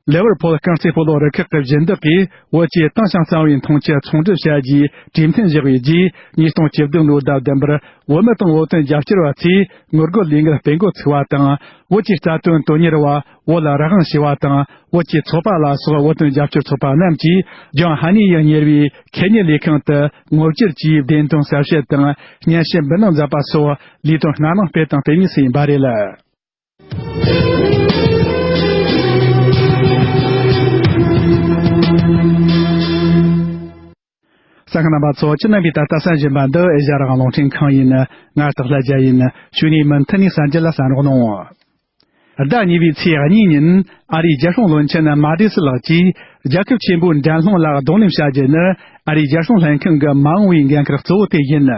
ལེ་ཝར་ཕུལ་རྐང་རྩེད་སྤོ་ལོ་རུ་ཁག་གི་སྦྱིན་བདག་གིས་བོད་ཀྱི་དྭངས་ཤིང་གཙང་བའི་འཐུང་ཆུ་ཚོང་སྒྲུབ་བྱ་རྒྱུའི་གྲོས་མཐུན་བཞག་པའི་རྗེས། ཉིས་སྟོང་བཅུ་བདུན་ལོའི་ཟླ་བདུན་པར་བོད་མི་དང་བོད་དོན་རྒྱབ་སྐྱོར་བ་ཚོས་ངོ་རྒོལ་ལས་འགུལ་སྤེལ་འགོ་ཚུགས་པ་དང་། བོད་ཀྱི་རྩ་དོན་དོན་གཉེར་བ། བོད་ལ་རང་དབང་ཞུ་བ་དང་། བོད་ཀྱི་ཚོགས་པ་ལ་སོགས་བོད་དོན་རྒྱབ་སྐྱོར་ཚོགས་པ་རྣམས་ཀྱིས་ཇོན་ཧ་ནི་ཡིས་གཉེར་བའི་ཁེ་ཉེ་ལས་ཁང་དུ་ངོ་བཅར་གྱིས་བདེན་དོན་གསལ་བཤད་དང་སྙན་ཞུ་འབུལ་གནང་མཛད་པ་སོགས་ལས་དོན་སྣ་མང་སྤེལ་དང་སྤེལ་མུས་སུ་ཡིན་པ་རེད། གསན་མཁན་རྣམ་པ་ཚོ། ཁྱེད་རྣམ་པས་ད་ལྟ་གསན་བཞིན་པ་འདི་ཨེ་ཤ་ཡ་རང་དབང་རླུང་འཕྲིན་ཁང་ཡིན། ང་སྟག་ལྷ་རྒྱལ་ཡིན། གཞུག་ནས་མུ་མཐུད་ནས་གསར་འགྱུར་ལ་གསན་རོགས་གནང་། ཟླ་གཉིས་པའི་ཚེས་གཉིས་ཉིན། ཨ་རིའི་རྒྱལ་སྲུང་བློན་ཆེན་མ་ཏི་སི་ལགས་ཀྱིས། རྒྱལ་ཁབ་ཆེན་པོའི་འགྲན་སློང་ལ་གདོང་ལེན་བྱ་རྒྱུ་ནི། ཨ་རིའི་རྒྱལ་སྲུང་ལྷན་ཁང་གི་མ་འོངས་པའི་འགན་ཁུར་གཙོ་བོ་དེ་ཡིན།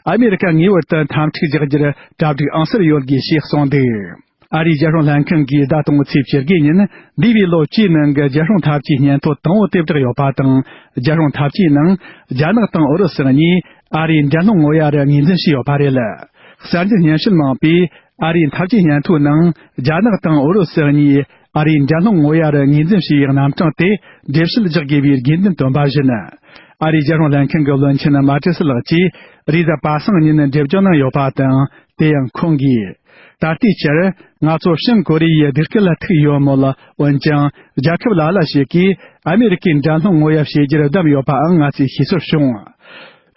ཨ་མེ་རི་ཀ་ངེས་པར་དུ་འཐབ་འཁྲུག་རྒྱག་རྒྱུར་གྲ་སྒྲིག་ཨང་གསར་ཡོད་དགོས་ཞེས་གསུངས་འདུག། ཨ་རིའི་རྒྱལ་སྲུང་ལྷན་ཁང་གིས་ཟླ་དང་པོའི་ཚེས་བཅུ་དགུ་ཉིན། འདས་པའི་ལོ་བཅུའི་ནང་གི་རྒྱལ་སྲུང་འཐབ་ཇུས་སྙན་ཐོ་དང་པོ་དེ་བསྒྲགས་ཡོད་པ་དང་། རྒྱལ་སྲུང་འཐབ་ཇུས་ནང་། རྒྱ་ནག་དང་ཨུ་རུ་སུ་གཉིས་ཨ་རིའི་འགྲན་སློང་ངོ་ཡ་རུ་ངོས་འཛིན་བྱས་ཡོད་པ་རེད། གསར་འགྱུར་སྙན་ཞུ་མང་པོས། ཨ་རིའི་འཐབ་ཇུས་སྙན་ཐོའི་ནང་། རྒྱ་ནག་དང་ཨུ་རུ་སུ་གཉིས་ཨ་རིའི་འགྲན་སློང་ངོ་ཡ་རུ་ངོས་འཛིན་བྱས་པའི་རྣམ་གྲངས་དེ་འགྲེལ་བཤད་རྒྱག་དགོས་པའི་དགོས་འདུན་བཏོན་པ་བཞིན། ཨ་རིའི་རྒྱལ་སྲུང་ལྷན་ཁང་གི་བློན་ཆེན་མ་ཏི་སི་ལགས་ཀྱིས་རེས་གཟའ་པ་སངས་ཉིན་འགྲེལ་བརྗོད་གནང་ཡོད་པ་དང་། དེ་ཡང་ཁོང་གིས། ད་ལྟའི་ཆར་ང་ཚོ་བྱང་ཀོ་རི་ཡའི་སྡུག་སྐད་ལ་ཐུག་ཡོད་མོད། འོན་ཀྱང་རྒྱལ་ཁབ་ལ་ལ་ཞིག་གིས་ཨ་མེ་རི་ཀའི་འགྲན་སློང་ངོ་ཡ་བྱེད་རྒྱུར་བསྡམས་ཡོད་པའང་ང་ཚོས་ཤེས་ཚོར་བྱུང་།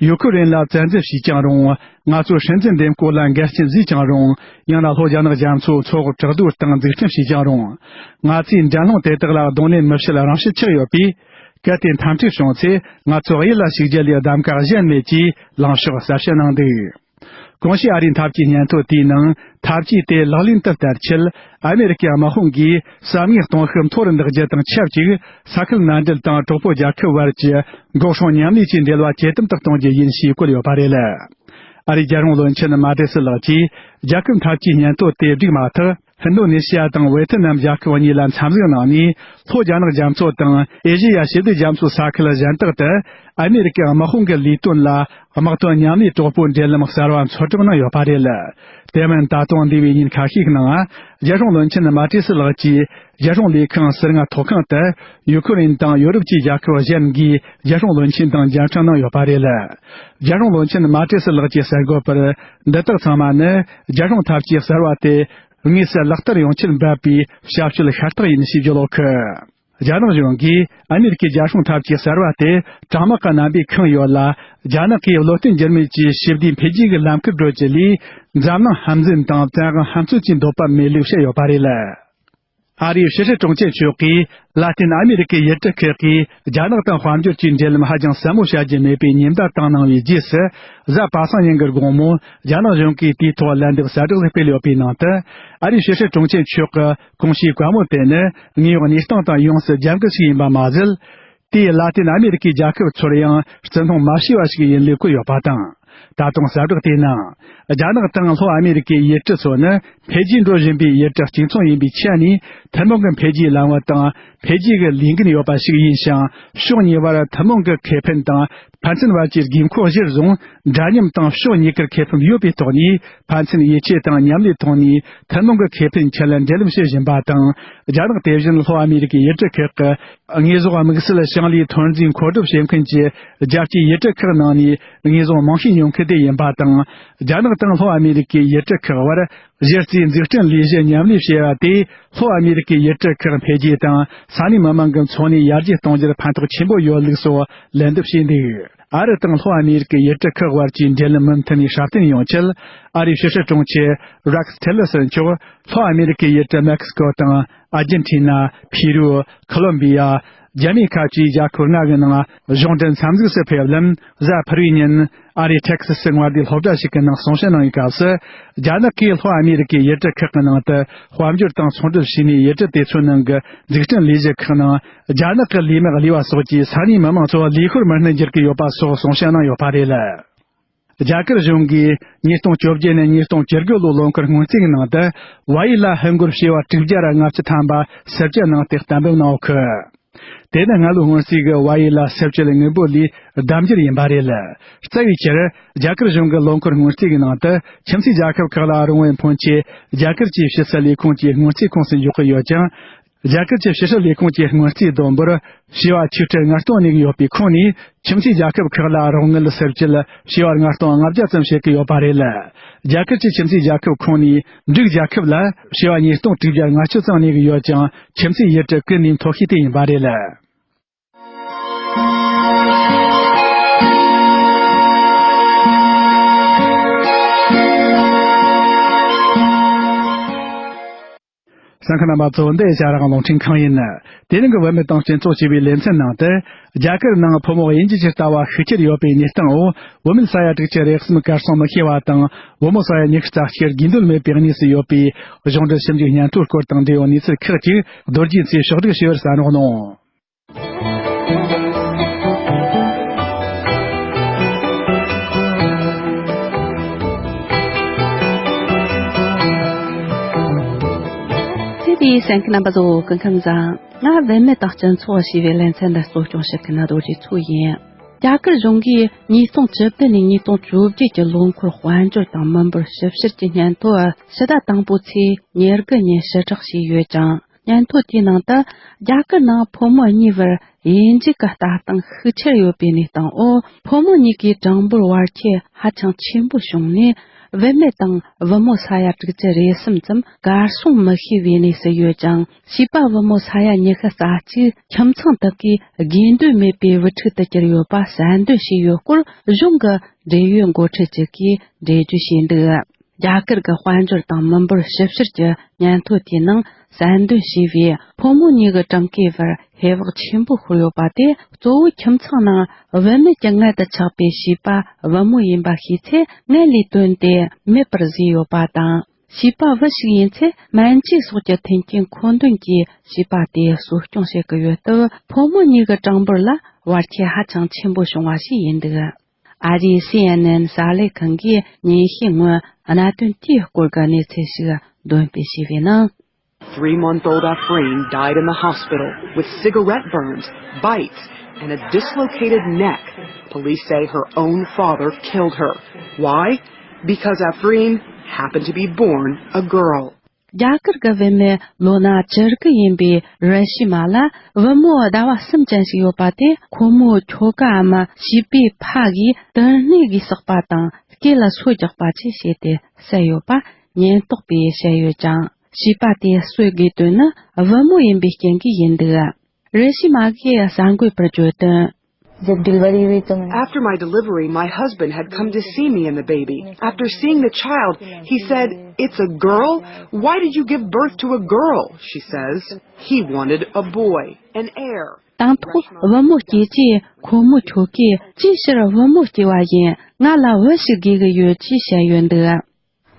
ཡུ་ཁུ་རེན་ལ་བཙན་འཛུལ་བྱས་ཀྱང་རུང་། ང་ཚོའི་སྲིད་འཛིན་འདེམས་བསྐོ་ལ་འགལ་རྐྱེན་བཟོས་ཀྱང་རུང་། ཡང་ན་ལྷོ་རྒྱ་ནག་རྒྱ་མཚོའི་མཚོ་འོག་བྲག་རྡོའི་སྟེང་འཛུགས་སྐྲུན་བྱས་ཀྱང་རུང་། ང་ཚོས་འགྲན་སློང་དེ་དག་ལ་གདོང་ལེན་མི་བྱེད་རང་བྱེད་ཆགས་ཡོད་པས། གལ་ཏེ་འཐབ་འཁྲུག་བྱུང་ཚེ། ང་ཚོ་གཡུལ་ལ་ཞུགས་རྒྱུ་ལས་གདམ་ག་གཞན་མེད་ཅེས་ལངས་ཕྱོགས་གསལ་བཤད་གནང་འདུག་གོང་ཞུས་ཨ་རིའི་འཐབ་ཇུས་སྙན་ཐོ་དེའི་ནང་། འཐབ་ཇུས་དེ་ལག་ལེན་དུ་བསྟར་ཆེད། ཨ་མེ་རི་ཀའི་དམག་དཔུང་གིས་བསམ་ངན་གཏོང་ཤུགས་མཐོ་རུ་འདེགས་རྒྱུ་དང་ཆབས་ཅིག་ས་ཁུལ་མནའ་འབྲེལ་དང་གྲོགས་པོ་རྒྱལ་ཁབ་བར་གྱི་འགོག་སྲུང་མཉམ་ལས་ཀྱི་འབྲེལ་བ་ཇེ་དམ་དུ་གཏོང་རྒྱུ་ཡིན་ཞེས་བཀོད་ཡོད་པ་རེད། ཨ་རིའི་རྒྱལ་སྲུང་བློན་ཆེན་མ་ཏེ་སི་ལགས་ཀྱིས། རྒྱལ་ཁབ་འཐབ་ཇུས་སྙན་ཐོ་དེ་བསྒྲིགས་མ་ཐག་ཧིན་རྡུ་ནེ་ཤི་ཡ་དང་ཝེ་ཐི་ནམ་རྒྱལ་ཁབ་གཉིས་ལ་འཚམས་གཟིགས་གནང་ནས། ལྷོ་རྒྱ་ནག་རྒྱ་མཚོ་དང་ཨེ་ཤེ་ཡ་ཞི་བདེ་རྒྱ་མཚོའི་ས་ཁུལ་གཞན་དག་ཏུ། ཨ་མེ་རི་ཀའི་དམག་དཔུང་གི་ལས་དོན་ལ་དམག་དོན་མཉམ་ལས་གྲོགས་པོའི་འབྲེལ་ལམ་གསར་བ་འཚོལ་གྲུབ་གནང་ཡོད་པ་རེད། དེ་མིན་ད་དུང་འདས་པའི་ཉིན་ཁ་ཤས་ནང་། རྒྱལ་སྲུང་བློན་ཆེན་མ་ཏི་སི་ལགས་ཀྱིས་རྒྱལ་སྲུང་ལས་ཁང་ཟུར་ལྔ་ཐོག་ཁང་དུ་ཡུ་ཁུ་རེན་དང་ཡོ་རོབ་ཀྱི་རྒྱལ་ཁབ་གཞན་གྱི་རྒྱལ་སྲུང་བློན་ཆེན་དང་མཇལ་འཕྲད་གནང་ཡོད་པ་རེད། རྒྱལ་སྲུང་བློན་ཆེན་མ་ཏི་སི་ལགས་ཀྱིས་གསལ་འགོད་པར། འདི་དག་ཚང་མ་ནི་རྒྱལ་སྲུང་འཐབ་ཇུས་གསར་བ་དེ་དངོས་སུ་ལག་བསྟར་ཡོང་ཆེད་འབད་པའི་ཞབས་ཞུའི་ཤ་སྟག་ཡིན་ཞེས་བརྗོད་ཡོད་གི། རྒྱ་ནག་གཞུང་གིས་ཨ་མེ་རི་ཀའི་རྒྱལ་སྲུང་འཐབ་ཇུས་གསར་བ་དེ་དྲག་དམག་གི་རྣམ་པས་ཁེངས་ཡོད་ལ། རྒྱ་ནག་གིས་བློ་བརྟན་འགྱུར་མེད་ཀྱིས་ཞི་བདེའི་འཕེལ་རྒྱས་ཀྱི་ལམ་ཁར་བགྲོད་རྒྱུ་ལས། འཛམ་གླིང་དམག་འཛིང་དང་བཙན་དབང་འཐབ་རྩོད་ཀྱི་འདོད་པ་མེད་ལུགས་བཤད་ཡོད་པ་རེད། ཨ་རིའི་ཕྱི་སྲིད་དྲུང་ཆེ་མཆོག་གིས་ལ་ཏིན་ཨ་མེ་རི་ཀའི་ཡུལ་གྲུ་ཁག་གིས་རྒྱ་ནག་དང་དཔལ་འབྱོར་གྱི་འབྲེལ་ལམ་ཧ་ཅང་ཟབ་མོ་བྱ་རྒྱུ་མེད་པའི་ཉེན་བརྡ་བཏང་གནང་བའི་རྗེས་སུ། གཟའ་པ་སངས་ཉིན་གྱི་དགོང་མོ་རྒྱ་ནག་གཞུང་གིས་དེའི་ཐོག་ལན་འདེབས་གསལ་བསྒྲགས་ཤིག་སྤེལ་ཡོད་པའི་ནང་དུ། ཨ་རིའི་ཕྱི་སྲིད་དྲུང་ཆེ་མཆོག་གིས་གོང་ཞུས་བཀའ་མོལ་དེ་ནི་དངོས་ཡོད་གནས་སྟངས་དང་ཡོངས་སུ་རྒྱབ་འགལ་ཞིག་ཡིན་པ་མ་ཟད། དེས་ལ་ཏིན་ཨ་མེ་རི་ཀའི་རྒྱལ་ཁབ་ཚོར་ཡང་བརྩི་མཐོང་མ་བྱས་པ་ཞིག་ཡིན་ལུགས་བཀོད་ཡོད་པ་དང་། ད་དུང་གསལ་བསྒྲགས་དེའི་ནང་། རྒྱ་ནག་དང་ལྷོ་ཨ་མེ་རི་ཀའི་ཡུལ་གྲུ་ཚོ་ནི་འཕེལ་རྒྱས་འགྲོ་བཞིན་པའི་ཡུལ་གྲུ་གཅིག་མཚུངས་ཡིན་པའི་ཆ་ནས། ཐུན་མོང་གི་འཕེལ་རྒྱས་ལམ་བུ་དང་འཕེལ་རྒྱས་ཀྱི་ལས་འགན་ཡོད་པ་ཞིག་ཡིན་ཞིང་། ཕྱོགས་གཉིས་བར་ཐུན་མོང་གི་ཁེ་ཕན་དང་ཕན་ཚུན་བར་གྱི་དགོས་མཁོ་གཞིར་བཟུང་། འདྲ་མཉམ་དང་ཕྱོགས་གཉིས་ཀར་ཁེ་ཕན་ཡོད་པའི་ཐོག་ནས། ཕན་ཚུན་ཡིད་ཆེས་དང་མཉམ་ལས་ཐོག་ནས་ཐུན་མོང་གི་ཁེ་ཕན་ཆེད་ལ་འབྲེལ་ལམ་བྱེད་བཞིན་པ་དང་། རྒྱ་ནག་དེ་བཞིན་ལྷོ་ཨ་མེ་རི་ཀའི་ཡུལ་གྲུ་ཁག་གི་དངོས་ཟོག་དམིགས་བསལ་ཞིང་ལས་ཐོན་རྫས་མཁོ་སྒྲུབ་བྱེད་མཁན་གྱི་རྒྱལ་སྤྱིའི་ཡུལ་གྲུ་ཁག་ནང་ནས་དངོས་ཟོག་མང་ཤོས་ཉོ་མཁན་དེ་ཡིན་པ་དང་། རྒྱ་ནག་དང་ལྷོ་ཨ་མེ་རི་ཀའི་ཡུལ་གྲུ་ཁག་བར་གཞི་རྩའི་འཛུགས་སྐྲུན་ལས་གཞི་མཉམ་ལས་བྱས་པ་དེས། ལྷོ་ཨ་མེ་རི་ཀའི་ཡུལ་གྲུ་ཁག་འཕེལ་རྒྱས་དང་ས་གནས་མི་མང་གི་འཚོ་གནས་ཡར་རྒྱས་གཏོང་རྒྱུར་ཕན་ཐོགས་ཆེན་པོ་ཡོད་ལུགས་སོགས་ལན་འདེབས་བྱས་འདུག་ཨ་རི་དང་ལྷོ་ཨ་མེ་རི་ཀའི་ཡུལ་གྲུ་ཁག་དབར་གྱི་འབྲེལ་ལམ་མུ་མཐུད་ནས་སྲ་བརྟན་ཡོང་ཆེད། ཨ་རིའི་ཕྱི་སྲིད་དྲུང་ཆེ་རེག་སི་ཊི་ལར་སན་མཆོག་ལྷོ་ཨ་མེ་རི་ཀའི་ཡུལ་གྲུ་མེག་སི་ཀོ་དང་ཨར་ཇེན་ཊི་ན། ཕི་རུ། ཁོ་ལོམ་བི་ཡ། རྒྱ་མེ་ཁ་བཅས་རྒྱལ་ཁབ་ལྔ་གི་ནང་གཞུང་འབྲེལ་འཚམས་གཟིགས་སུ་ཕེབས་ལ། གཟའ་ཕུར་བུའི་ཉིན་ཨ་རིའི་ཊེག་སི་སི་མངའ་སྡེའི་སློབ་གྲྭ་ཞིག་གི་ནང་གསུང་བཤད་གནང་བའི་སྐབས་སུ། རྒྱ་ནག་གིས་ལྷོ་ཨ་མེ་རི་ཀའི་ཡུལ་གྲུ་ཁག་གི་ནང་དུ་དཔལ་འབྱོར་དང་ཚོང་འབྲེལ་བྱས་ནས། ཡུལ་གྲུ་དེ་ཚོའི་ནང་གི་འཛུགས་སྐྲུན་ལས་གཞི་ཁག་ནང་རྒྱ་ནག་གི་ལས་མི་བསླས་པ་སོགས་ཀྱིས་ས་གནས་མི་མང་ཚོ་ལས་ཤོར་མི་སྣར་འགྱུར་གྱི་ཡོད་པ་སོགས་གསུང་བཤད་གནང་ཡོད་པ་རེད། རྒྱ་གར་གཞུང་གིས་ཉིས་སྟོང་བཅོ་བརྒྱད་ནས་ཉིས་སྟོང་བཅུ་དགུ་ལོའི་ལོ་འཁོར་སྔོན་རྩིས་ཀྱི་ནང་དུ། བལ་ཡུལ་ལ་ཧིན་སྒོར་བྱེ་བ་དྲུག་བརྒྱ་ལྔ་བཅུ་ཐམ་པ་ཟུར་བཅད་གནང་སྟེ་གཏན་འབེབས་གནང་ཡོད་གི། དེ་ནི་སྔ་ལོའི་སྔོན་རྩིས་ཀྱི་བལ་ཡུལ་ལ་ཟུར་བཅད་དངུལ་འབོར་ལས་ལྡབ་འགྱུར་ཡིན་པ་རེད། རྩ་བའི་ཆར། རྒྱ་གར་གཞུང་གི་ལོ་འཁོར་སྔོན་རྩིས་ཀྱི་ནང་དུ། ཁྱིམ་མཚེས་རྒྱལ་ཁབ་ཁག་ལ་རོགས་དངུལ་ཕོན་ཆེ་རྒྱ་གར་གྱི་ཕྱི་སྲིད་ལས་ཁུངས་ཀྱི་སྔོན་རྩིས་ཁོངས་སུ་འཇོག་གི་ཡོད་ཅིང་། རྒྱ་གར་གྱི་ཕྱི་སྲིད་ལས་ཁུངས་ཀྱི་སྔོན་རྩིས་བསྡོམས་འབོར་བྱེ་བ་ཆིག་ཁྲི་ལྔ་སྟོང་གནས་ཀྱི་ཡོད་པའི་ཁོངས་ནས། ཁྱིམ་མཚེས་རྒྱལ་ཁབ་ཁག་ལ་རོགས་དངུལ་ཟུར་བཅད་བྱེ་བ་ལྔ་སྟོང་ལྔ་བརྒྱ་ཙམ་བྱེད་ཀྱི་ཡོད་པ་རེད། རྒྱ་གར་གྱི་ཁྱིམ་མཚེས་རྒྱལ་ཁབ་ཁོངས་ནས་འབྲུག་རྒྱལ་ཁབ་ལ་བྱེ་བ་ཉིས་སྟོང་དྲུག་བརྒྱ་ལྔ་བཅུ་ཙམ་གནས་ཀྱི་ཡོད་ཅིང་། ཁྱིམ་མཚེས་ཡུལ་གྲུ་ཀུན་ནས་མཐོ་ཤོས་དེ་ཡིན་པ་རེད། གསན་མཁན་རྣམ་པ་ཚོ། འདི་ཨེ་ཤ་ཡ་རང་དབང་རླུང་འཕྲིན་ཁང་ཡིན། དེ་རིང་གི་བུད་མེད་དང་སྤྱི་ཚོགས་ཞེས་པའི་ལེ་ཚན་ནང་དུ། རྒྱ་གར་ནང་ཕོ་མོ་དབྱེ་འབྱེད་ཀྱི་ལྟ་བ་ཤུགས་ཆེར་ཡོད་པའི་གནས་སྟངས་འོག་བུད་མེད་ས་ཡ་དྲུག་ཅུ་རེ་གསུམ་གར་སོང་མི་ཤེས་པ་དང་། བུ་མོ་ས་ཡ་ཉི་ཤུ་རྩ་བཞི་དགེ་འདུན་མེད་པའི་གནས་སུ་ཡོད་པའི་གཞུང་འབྲེལ་ཞིབ་འཇུག་སྙན་ཐོའི་སྐོར་དང་འབྲེལ་བའི་གནས་ཚུལ་ཁག་ཅིག་རྡོ་རྗེ་མཚོས་ཕྱོགས་བསྒྲིགས་བྱས་པར་གསན་རོགས་གནང་། ཚེ་འདིའི་གསན་མཁན་རྣམ་པ་ཚོ། སྐུ་ཁམས་བཟང་། ང་བུད་མེད་དང་སྤྱི་ཚོགས་ཞེས་པའི་ལེ་ཚན་འདི་གཙོ་སྐྱོང་བྱེད་མཁན་རྡོ་རྗེ་མཚོ་ཡིན། རྒྱ་གར་གཞུང་གིས་ཉིས་སྟོང་བཅུ་བདུན་ནས་ཉིས་སྟོང་བཅོ་བརྒྱད་ཀྱི་ལོ་འཁོར་དཔལ་འབྱོར་དང་མི་འབོར་ཞིབ་བཤེར་གྱི་སྙན་ཐོ་ཕྱི་ཟླ་དང་པོའི་ཚེས་ཉེར་དགུ་ཉིན་ཕྱིར་བསྒྲགས་བྱས་ཡོད་ཅིང་། སྙན་ཐོ་དེའི་ནང་དུ། རྒྱ་གར་ནང་ཕོ་མོ་གཉིས་བར་དབྱེ་འབྱེད་ཀྱི་ལྟ་སྟངས་ཤུགས་ཆེར་ཡོད་པའི་གནས་སྟངས་འོག་ཕོ་མོ་གཉིས་ཀའི་གྲངས་འབོར་བར་ཁྱད་ཧ་ཅང་ཆེན་པོ་བྱུང་ནས། བུད་མེད་དང་བུ་མོ་ས་ཡ་དྲུག་ཅུ་རེ་གསུམ་ཙམ་གར་སོང་མི་ཤེས་པའི་གནས་སུ་ཡོད་ཅིང་། བྱིས་པ་བུ་མོ་ས་ཡ་ཉི་ཤུ་རྩ་གཅིག་ཁྱིམ་ཚང་དག་གིས་དགོས་འདོད་མེད་པའི་དབུ་ཁྲིད་དུ་གྱུར་ཡོད་པ་གསལ་འདོན་བྱས་ཡོད་སྐོར། གཞུང་གི་འབྲེལ་ཡོད་འགོ་ཁྲིད་ཅིག་གིས་འགྲེལ་བརྗོད་བྱས་འདུག། རྒྱ་གར་གྱི་དཔལ་འབྱོར་དང་མི་འབོར་ཞིབ་བཤེར་གྱི་སྙན་ཐོ་དེའི་ནང་གསལ་འདོན་བྱས་པའི་ཕོ་མོ་གཉིས་ཀྱི་གྲངས་ཀའི་བར་ཧེ་བག་ཆེན་པོ་ཤོར་ཡོད་པ་དེ། གཙོ་བོ་ཁྱིམ་ཚང་ནང་བུད་མེད་ཀྱི་མངལ་དུ་ཆགས་པའི་བྱིས་པ་བུ་མོ་ཡིན་པ་ཤེས་ཚེ། མངལ་ལས་བཏོན་ཏེ་མེད་པར་བཟོས་ཡོད་པ་དང་། བྱིས་པ་བུ་ཞིག་ཡིན་ཚེ། སྨན་བཅོས་སོགས་ཀྱི་མཐུན་རྐྱེན་མཁོ་འདོན་གྱིས་བྱིས་པ་དེ་གསོ་སྐྱོང་བྱེད་ཀྱི་ཡོད་སྟབས། ཕོ་མོ་གཉིས་ཀྱི་གྲངས་འབོར་ལ་བར་ཁྱད་ཧ་ཅང་ཆེན་པོ་བྱུང་བ་ཞིག་ཡིན་འདུག། ཨ་རིའི་སི་ཨེན་ཨེན་གསར་ལས་ཁང་གིས་ཉིན་ཤས་སྔོན་གནད་དོན་དེའི་སྐོར་གྱི་གནས་ཚུལ་ཞིག་འདོན་སྤེལ་བྱས་པའི་ནང་། Three-month-old Afreen died in the hospital with cigarette burns, bites, and a dislocated neck. Police say her own father killed her. Why? Because Afreen happened to be born a girl. རྒྱ་གར་གྱི་བུད་མེད་ལོ་ན་བཅུ་དགུ་ཡིན་པའི་རི་ཤི་མ་ལ་བུ་མོ་ཟླ་བ་གསུམ་ཅན་ཞིག་ཡོད་པ་དེ། ཁོ་མོའི་ཁྱོ་གའམ་བྱིས་པའི་ཕ་གིས་དུར་སྣེ་གིས་བསགས་པ་དང་། སྐེ་ལ་སོ་རྒྱག་པ་བཅས་བྱས་ཏེ་བསད་ཡོད་པ་ཉེན་རྟོག་པས་བཤད་ཡོད་ཅིང་། བྱིས་པ་དེ་གསོད་དགོས་དོན་ནི་བུ་མོ་ཡིན་པའི་རྐྱེན་གྱིས་ཡིན་འདུག། རི་ཤི་མ་གིས་གསར་འགོད་པར་བརྗོད་དོན། जब डिलीवरी हुई तो मैंने After my delivery, my husband had come to see me and the baby. After seeing the child, he said, "It's a girl? Why did you give birth to a girl?" she says. He wanted a boy, an heir. དང་ཐོག་བུ་མོ་སྐྱེས་རྗེས་ཁོ་མོ་ཁྱོ་གས་ཅིའི་ཕྱིར་བུ་མོ་སྐྱེས་པ་ཡིན། ང་ལ་བུ་ཞིག་དགོས་ཀྱི་ཡོད་ཅེས་བཤད་ཡོད་འདུག།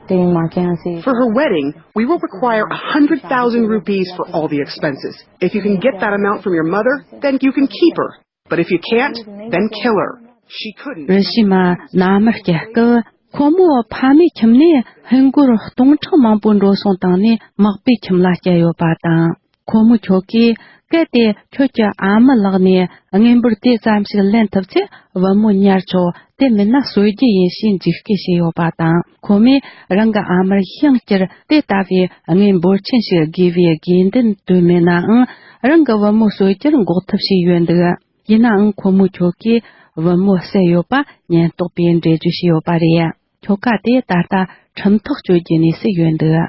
तेरी माँ के यहाँ से For her wedding, we will require a hundred thousand rupees for all the expenses. If you can get that amount from your mother, then you can keep her. But if you can't, then kill her. She couldn't. རི་ཤི་མ་མནའ་མར་སྐྱེལ་སྐབས། ཁོ་མོ་ཕ་མའི་ཁྱིམ་ནས་ཧིན་སྒོར་སྟོང་ཕྲག་མང་པོ་འགྲོ་སོང་བཏང་ནས་མག་པའི་ཁྱིམ་ལ་བསྐྱལ་ཡོད་པ་དང་། ཁོ་མོ་ཁྱོ་གས་གལ་ཏེ་ཁྱོད་ཀྱི་ཨ་མའི་ལག་ནས་དངུལ་འབོར་དེ་ཙམ་ཞིག་ལེན་ཐུབ་ཚེ་བུ་མོ་ཉར་ཆོག། དེ་མིན་ན་གསོད་རྒྱུ་ཡིན་ཞེས་འཇིགས་སྐུལ་བྱས་ཡོད་པ་དང་། ཁོ་མོས་རང་གི་ཨ་མར་ཡང་བསྐྱར་དེ་ལྟ་བུའི་དངུལ་འབོར་ཆེན་ཞིག་དགོས་པའི་དགོས་འདུན་བཏོན་མེད་ནའང་། རང་གི་བུ་མོ་གསོད་རྒྱུར་འགོག་ཐབས་བྱས་ཡོད་འདུག། ཡིན་ནའང་ཁོ་མོ་ཁྱོ་གས་བུ་མོ་བསད་ཡོད་པ་ཉེན་རྟོག་པས་འགྲེལ་བརྗོད་བྱས་ཡོད་པ་རེད། ཁྱོ་ག་དེ་ད་ལྟ་ཁྲིམས་ཐག་གཅོད་རྒྱུའི་གནས་སུ་ཡོད་འདུག།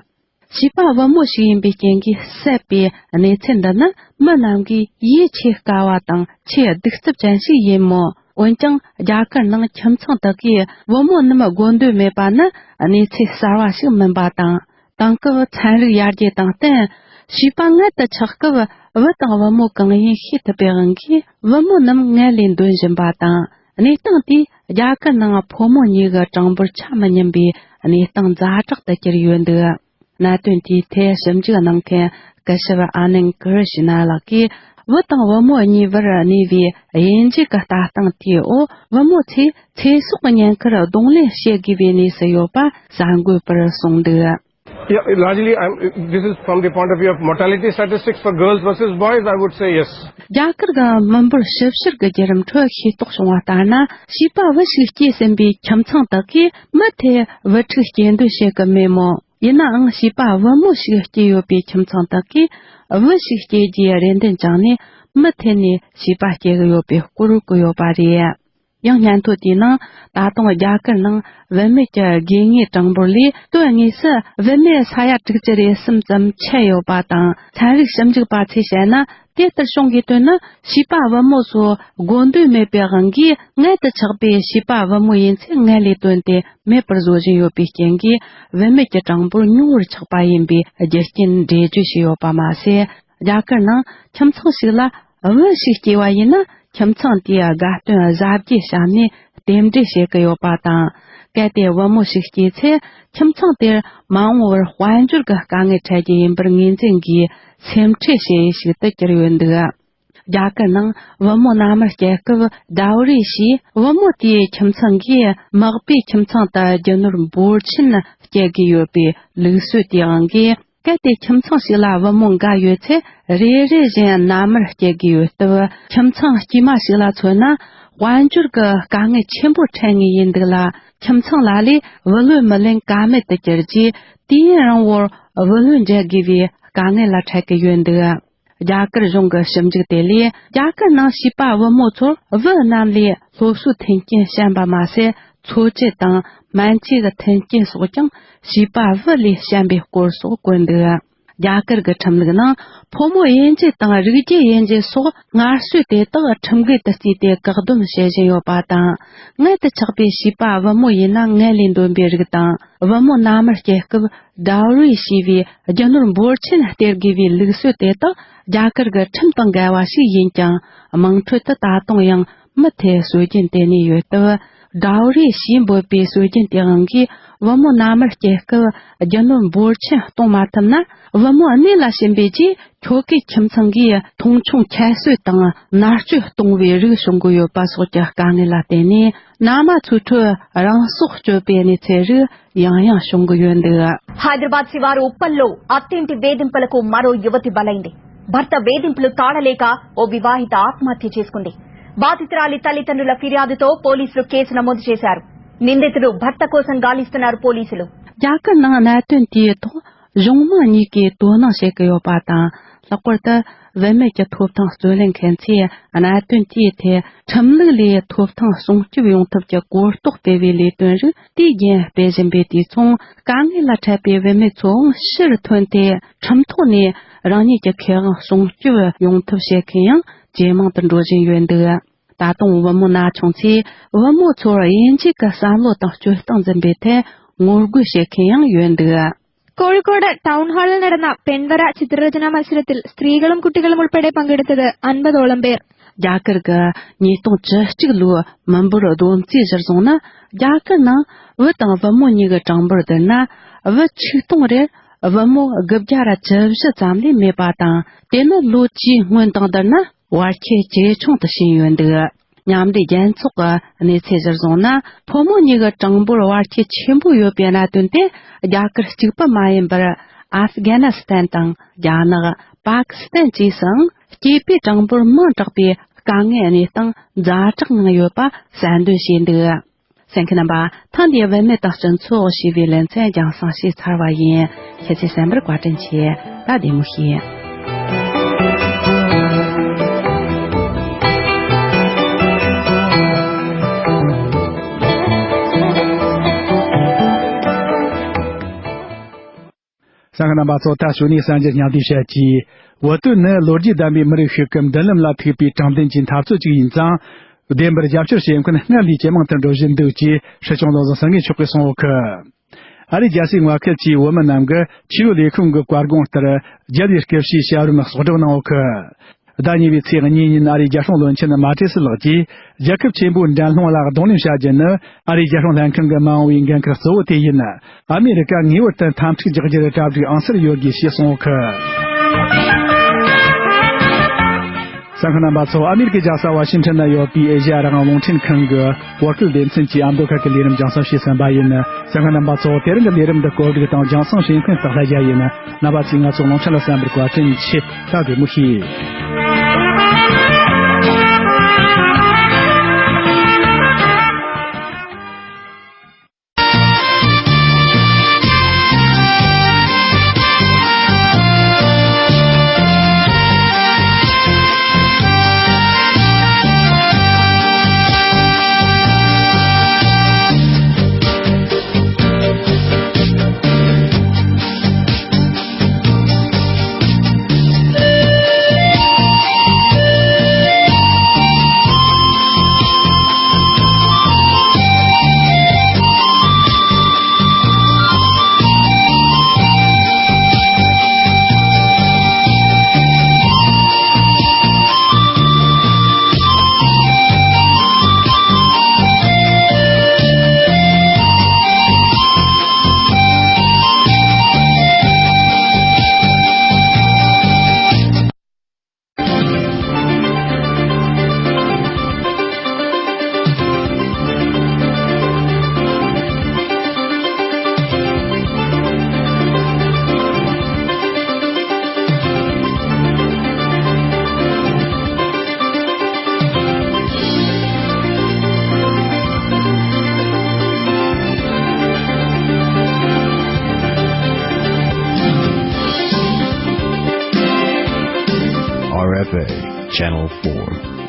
བྱིས་པ་བུ་མོ་ཞིག་ཡིན་པའི་རྐྱེན་གྱིས་བསད་པའི་གནས་ཚུལ་འདི་ནི་མི་རྣམས་ཀྱིས་ཡིད་ཆེས་དཀའ་བ་དང་ཆེས་གདུག་རྩུབ་ཅན་ཞིག་ཡིན་མོད། འོན་ཀྱང་རྒྱ་གར་ནང་ཁྱིམ་ཚང་དག་གིས་བུ་མོ་རྣམས་དགོས་འདོད་མེད་པ་ནི་གནས་ཚུལ་གསར་བ་ཞིག་མིན་པ་དང་། དེང་སྐབས་ཚན་རིག་ཡར་རྒྱས་དང་བསྟུན། བྱིས་པ་མངལ་དུ་ཆགས་སྐབས་བུ་དང་བུ་མོ་གང་ཡིན་ཤེས་ཐུབ་པའི་དབང་གིས་བུ་མོ་རྣམས་མངལ་ལས་འདོན་བཞིན་པ་དང་། གནས་སྟངས་དེས་རྒྱ་གར་ནང་ཕོ་མོ་གཉིས་ཀྱི་གྲངས་འབོར་ཆ་མི་མཉམ་པའི་གནས་སྟངས་ཛ་དྲག་ཏུ་གྱུར་ཡོད་འདུག། གནད་དོན་དེའི་ཐད་ཞིབ་འཇུག་གནང་མཁན་སྐུ་ཞབས་ཨ་ནན་ཀི་རི་ཤི་ན་ལགས་ཀྱིས། བུ་དང་བུ་མོ་གཉིས་བར་གནས་པའི་དབྱེ་འབྱེད་ཀྱི་ལྟ་སྟངས་དེའི་འོག་བུ་མོ་ཚོས་ཚེ་སྲོག་གི་ཉེན་ཁར་གདོང་ལེན་བྱེད་དགོས་པའི་གནས་སུ་ཡོད་པ་གསར་འགོད་པར་གསུངས་འདུག། Yeah, largely, I'm, this is from the point of view of mortality statistics for girls versus boys, I would say yes. རྒྱ་གར་གྱི་མི་འབོར་ཞིབ་བཤེར་གྱི་བརྒྱུད་རིམ་ཁྲོད་ཤེས་རྟོགས་བྱུང་བ་ལྟར་ན། བྱིས་པ་བུ་ཞིག་སྐྱེས་ཟིན་པའི་ཁྱིམ་ཚང་དག་གིས་མུ་མཐུད་བུ་ཕྲུག་སྐྱེ་འདོད་བྱེད་ཀྱི་མེད་མོད། ཡིན་ནའང་བྱིས་པ་བུ་མོ་ཞིག་སྐྱེས་ཡོད་པའི་ཁྱིམ་ཚང་དག་གིས་བུ་ཞིག་སྐྱེ་རྒྱུའི་རེ་འདུན་བཅངས་ནས་མུ་མཐུད་ནས་བྱིས་པ་སྐྱེ་གི་ཡོད་པའི་སྐོར་བཀོད་ཡོད་པ་རེད། ཡང་སྙན་ཐོ་དེའི་ནང་། ད་དུང་རྒྱ་གར་ནང་བུད་མེད་ཀྱི་དགོས་ངེས་གྲངས་འབོར་ལས་དོན་དངོས་སུ་བུད་མེད་ས་ཡ་དྲུག་ཅུ་རེ་གསུམ་ཙམ་ཆད་ཡོད་པ་དང་། ཚན་རིག་ཞིབ་འཇུག་པ་ཚོས་བཤད་ན། དེ་ལྟར་བྱུང་དགོས་དོན་ནི། བྱིས་པ་བུ་མོ་ཚོ་དགོས་འདོད་མེད་པའི་དབང་གིས་མངལ་དུ་ཆགས་པའི་བྱིས་པ་བུ་མོ་ཡིན་ཚེ་མངལ་ལས་བཏོན་ཏེ་མེད་པར་བཟོ་བཞིན་ཡོད་པའི་རྐྱེན་གྱིས། བུད་མེད་ཀྱི་གྲངས་འབོར་ཉུང་བར་ཆགས་པ་ཡིན་པའི་རྒྱུ་རྐྱེན་འགྲེལ་བརྗོད་བྱས་ཡོད་པ་མ་ཟད། རྒྱ་གར་ནང་ཁྱིམ་ཚང་ཞིག་ལ་བུ་ཞིག་སྐྱེས་པ་ཡིན་ན། ཁྱིམ་ཚང་དེས་དགའ་སྟོན་གཟབ་རྒྱས་བྱས་ནས་རྟེན་འབྲེལ་བྱེད་ཀྱི་ཡོད་པ་དང་། གལ་ཏེ་བུ་མོ་ཞིག་སྐྱེས་ཚེ། ཁྱིམ་ཚང་དེར་མ་འོངས་པར་དཔལ་འབྱོར་གྱི་དཀའ་ངལ་འཕྲད་རྒྱུ་ཡིན་པར་ངོས་འཛིན་གྱིས། སེམས་ཁྲལ་བྱེད་ཡུལ་ཞིག་ཏུ་གྱུར་ཡོད་འདུག། རྒྱ་གར་ནང་བུ་མོ་མནའ་མར་སྐྱེལ་སྐབས། ཌའོ་རི་ཞེས་བུ་མོ་དེའི་ཁྱིམ་ཚང་གིས་མག་པའི་ཁྱིམ་ཚང་དུ་རྒྱུ་ནོར་འབོར་ཆེན་སྐྱེལ་དགོས་ཡོད་པའི་ལུགས་སྲོལ་དེའི་དབང་གིས། གལ་ཏེ་ཁྱིམ་ཚང་ཞིག་ལ་བུ་མོ་འགའ་ཡོད་ཚེ། རེ་རེ་བཞིན་མནའ་མར་སྐྱེལ་དགོས་ཡོད་སྟབས། ཁྱིམ་ཚང་དཀྱུས་མ་ཞིག་ལ་མཚོན་ན། དཔལ་འབྱོར་གྱི་དཀའ་ངལ་ཆེན་པོ་འཕྲད་ངེས་ཡིན་འདུག་ལ། ཁྱིམ་ཚང་ལ་ལས་བུ་ལོན་མི་ལེན་ཀ་མེད་དུ་གྱུར་རྗེས། དུས་ཡུན་རིང་བོར་བུ་ལོན་འཇལ་དགོས་པའི་དཀའ་ངལ་ལ་འཕྲད་ཀྱི་ཡོད་འདུག། རྒྱ་གར་གཞུང་གི་ཞིབ་འཇུག་དེ་ལས། རྒྱ་གར་ནང་བྱིས་པ་བུ་མོ་ཚོར་བུ་རྣམས་ལས་སློབ་གསོའི་མཐུན་རྐྱེན་བྱིན་པ་མ་ཟད། འཚོ་བཅུད་དང་སྨན་བཅོས་ཀྱི་མཐུན་རྐྱེན་སོགས་ཀྱང་བྱིས་པ་བུ་ལས་ཞན་པའི་སྐོར་སོགས་བཀོད་འདུག། རྒྱ་གར་གྱི་ཁྲིམས་ལུགས་ནང་ཕོ་མོ་དབྱེ་འབྱེད་དང་རིགས་རྒྱུད་དབྱེ་འབྱེད་སོགས་སྔར་སྲོལ་དེ་དག་ཁྲིམས་འགལ་དུ་བརྩིས་ཏེ་བཀག་སྡོམ་བྱེད་བཞིན་ཡོད་པ་དང་། མངལ་དུ་ཆགས་པའི་བྱིས་པ་བུ་མོ་ཡིན་ན་མངལ་ལས་འདོན་པའི་རིགས་དང་། བུ་མོ་མནའ་མར་སྐྱེལ་སྐབས་ཌའོ་རི་ཞེས་པའི་རྒྱུ་ནོར་འབོར་ཆེན་སྟེར་དགོས་པའི་ལུགས་སྲོལ་དེ་དག་རྒྱ་གར་གྱི་ཁྲིམས་དང་འགལ་བ་ཞིག་ཡིན་ཀྱང་། དམངས་ཁྲོད་དུ་ད་དུང་ཡང་མུ་མཐུད་སྲོལ་རྒྱུན་དེ་གནས་ཡོད་སྟབས། ཌའོ་རི་ཞེས་འབོད་པའི་སྲོལ་རྒྱུན་དེའང་གིས་བུ་མོ་མནའ་མར་སྐྱེལ་སྐབས་རྒྱུ་ནོར་འབོར་ཆེན་གཏོང་མ་ཐུབ་ན། བུ་མོ་གནས་ལ་ཕྱིན་པའི་རྗེས་ཁྱོ་གའི་ཁྱིམ་ཚང་གིས་མཐོང་ཆུང་ཁྱད་གསོད་དང་མནར་གཅོད་གཏོང་བའི་རིགས་བྱུང་གི་ཡོད་པ་སོགས་ཀྱི་དཀའ་ངལ་ལ་བརྟེན་ནས། མནའ་མ་ཚོའི་ཁྲོད་རང་སྲོག་གཅོད་པའི་གནས་ཚུལ་རིགས་ཡང་ཡང་བྱུང་གི་ཡོད་འདུག། हैदराबाद से వారు ఉప్పల్లో అత్తింటి వేధింపులకు మరో యువతి బలైంది. భర్త వేధింపులు తాళలేక ఓ వివాహిత ఆత్మహత్య చేసుకుంది. బాధితురాలి తల్లిదండ్రుల ఫిర్యాదుతో పోలీసులు కేసు నమోదు చేశారు. నిందితుడు భర్త కోసం గాలిస్తున్నారు పోలీసులు. རྒྱ་གར་ནང་གནད་དོན་དེའི་ཐོག་གཞུང་མང་གཉིས་ཀས་དོ་སྣང་བྱེད་ཀྱི་ཡོད་པ་དང་། ལྷག་པར་དུ་བུད་མེད་ཀྱི་ཐོབ་ཐང་རྩོད་ལེན་མཁན་ཚོས་གནད་དོན་དེའི་ཐད་ཁྲིམས་ལུགས་ལས་ཐོབ་ཐང་སྲུང་སྐྱོབ་ཡོང་ཐབས་ཀྱི་གོ་རྟོགས་སྤེལ་བའི་ལས་དོན་རིགས་དུས་རྒྱུན་སྤེལ་བཞིན་པའི་དུས་མཚུངས། དཀའ་ངལ་ལ་འཕྲད་པའི་བུད་མེད་ཚོའང་ཕྱིར་ཐོན་ཏེ། ཁྲིམས་ཐོག་ནས་རང་ཉིད་ཀྱི་ཁེ་དབང་སྲུང་སྐྱོབ་ཡོང་ཐབས་བྱེད་མཁན་ཡང་ཇེ་མང་དུ་འགྲོ་བཞིན་ཡོད་འདུག། ད་དུང་བུ་མོ་ན་ཆུང་ཚོས་བུ་མོ་ཚོར་དབྱེ་འབྱེད་ཀྱི་བསམ་བློ་དང་སྤྱོད་སྟངས་འཛིན་པའི་ཐད་ངོ་རྒོལ་བྱེད་མཁན་ཡང་ཡོད་འདུག། കോഴിക്കോട് ടൗൺ ഹാളിൽ നടന്ന പെൺവര ചിത്രരചനാ മത്സരത്തിൽ സ്ത്രീകളും കുട്ടികളും ഉൾപ്പെടെ പങ്കെടുത്തത് അൻപതോളം പേർ. རྒྱ་གར་གྱི་ཉིས་སྟོང་བཅུ་གཅིག་ལོའི་མི་འབོར་བསྡོམས་རྩིས་གཞིར་བཟུང་ན། རྒྱ་གར་ནང་བུ་དང་བུ་མོ་གཉིས་ཀྱི་གྲངས་འབོར་བསྡུར་ན། བུ་ཆིག་སྟོང་རེར་བུ་མོ་དགུ་བརྒྱ་ར་བཅུ་བཞི་ཙམ་ལས་མེད་པ་དང་། དེ་ནི་ལོ་བཅུའི་སྔོན་དང་བསྡུར་ན་བར་ཁྱད་ཇེ་ཆུང་དུ་ཕྱིན་ཡོད་འདུག། མཉམ་འབྲེལ་རྒྱལ་ཚོགས་ཀྱི་གནས་ཚུལ་གཞིར་བཟུང་ན། ཕོ་མོ་གཉིས་ཀྱི་གྲངས་འབོར་བར་ཁྱད་ཆེན་པོ་ཡོད་པའི་གནད་དོན་དེ་རྒྱ་གར་གཅིག་པུ་མ་ཡིན་པར། ཨབ་གྷ་ནི་སི་ཐན་དང་རྒྱ་ནག་པ་ཀི་སི་ཐན་བཅས་སུའང་སྐྱེས་པའི་གྲངས་འབོར་མང་དྲགས་པའི་དཀའ་ངལ་གནས་སྟངས་ཛ་དྲག་ངང་ཡོད་པ་གསལ་འདོན་བྱས་འདུག། གསན་མཁན་རྣམ་པ། ཐེངས་འདིའི་བུད་མེད་དང་སྤྱི་ཚོགས་ཞེས་པའི་ལེ་ཚན་རྒྱང་སྲིང་བྱས་ཚར་བ་ཡིན། ཁྱེད་ཚོས་གསན་པར་བཀའ་དྲིན་ཆེ། ད་བདེ་མོ་བྱོས། གསན་མཁན་རྣམ་པ་ཚོ། ད་གཞུག་ནས་གསར་འགྱུར་སྙིང་བསྡུས་བཤད་ཀྱིས། བོད་དོན་ནི་ལོ་རྒྱུས་ལྡན་པའི་མི་རིགས་ཤིག་གི་མདུན་ལམ་ལ་ཐུག་པའི་དྲང་བདེན་གྱི་འཐབ་རྩོད་ཅིག་ཡིན་ཙང་། བདེན་པར་རྒྱབ་སྐྱོར་བྱེད་མཁན་སྔར་ལས་ཇེ་མང་དུ་འགྲོ་བཞིན་འདུག་ཅེས་སྲིད་སྐྱོང་བློ་བཟང་སེང་གེ་མཆོག་གིས་གསུངས་ཡོད་གི། ཨ་རིའི་རྒྱལ་སའི་མངའ་ཁུལ་གྱི་བོད་མི་རྣམས་ཀྱིས་ཆོས་ལུགས་ལས་ཁུངས་ཀྱི་བཀའ་དགོངས་ལྟར། རྒྱལ་བའི་སྐུ་ཕྱྭའི་ཞབས་རིམ་གསོག་སྒྲུབ་གནང་ཡོད་གི། ཟླ་གཉིས་པའི་ཚེས་གཉིས་ཉིན་ཨ་རིའི་རྒྱལ་སྲུང་བློན་ཆེན་མ་ཏྲེ་སི་ལགས་ཀྱིས། རྒྱལ་ཁབ་ཆེན་པོའི་འགྲན་སློང་ལ་གདོང་ལེན་བྱ་རྒྱུ་ནི། ཨ་རིའི་རྒྱལ་སྲུང་ལྷན་ཁང་གི་མ་འོངས་པའི་འགན་ཁུར་གཙོ་བོ་དེ་ཡིན། ཨ་མི་རི་ཀ་ངེས་པར་དུ་འཐབ་འཁྲུག་རྒྱག་རྒྱུར་གྲ་སྒྲིག་ཨང་གསར་ཡོད་དགོས་ཞེས་གསུངས་ཡོད་གི། གསན་མཁན་རྣམ་པ་ཚོ། ཨ་མི་རི་ཀའི་རྒྱལ་ས་ཝ་ཤིང་ཊོན་ན་ཡོད་པའི་ཨེ་ཤ་ཡ་རང་དབང་རླུང་འཕྲིན་ཁང་གི་བོད་སྐད་སྡེ་ཚན་གྱི་ཨ་མདོ་ཁ་གི་ལས་རིམ་རྒྱང་སྲིང་བྱས་ཟིན་པ་ཡིན། གསན་མཁན་རྣམ་པ་ཚོ། དེ་རིང་གི་ལས་རིམ་འདི་གོ་སྒྲིག་དང་རྒྱང་སྲིང་བྱེད་མཁན་སྟག་ལྷ་རྒྱལ་ཡིན། རྣམ་པ་ཚོས་ང་ཚོ་རླུང་འཕྲིན་ལ་གསན་པར་བཀའ་དྲིན་ཆེ། ད་བདེ་མོ་བྱོས། R F A, Channel four.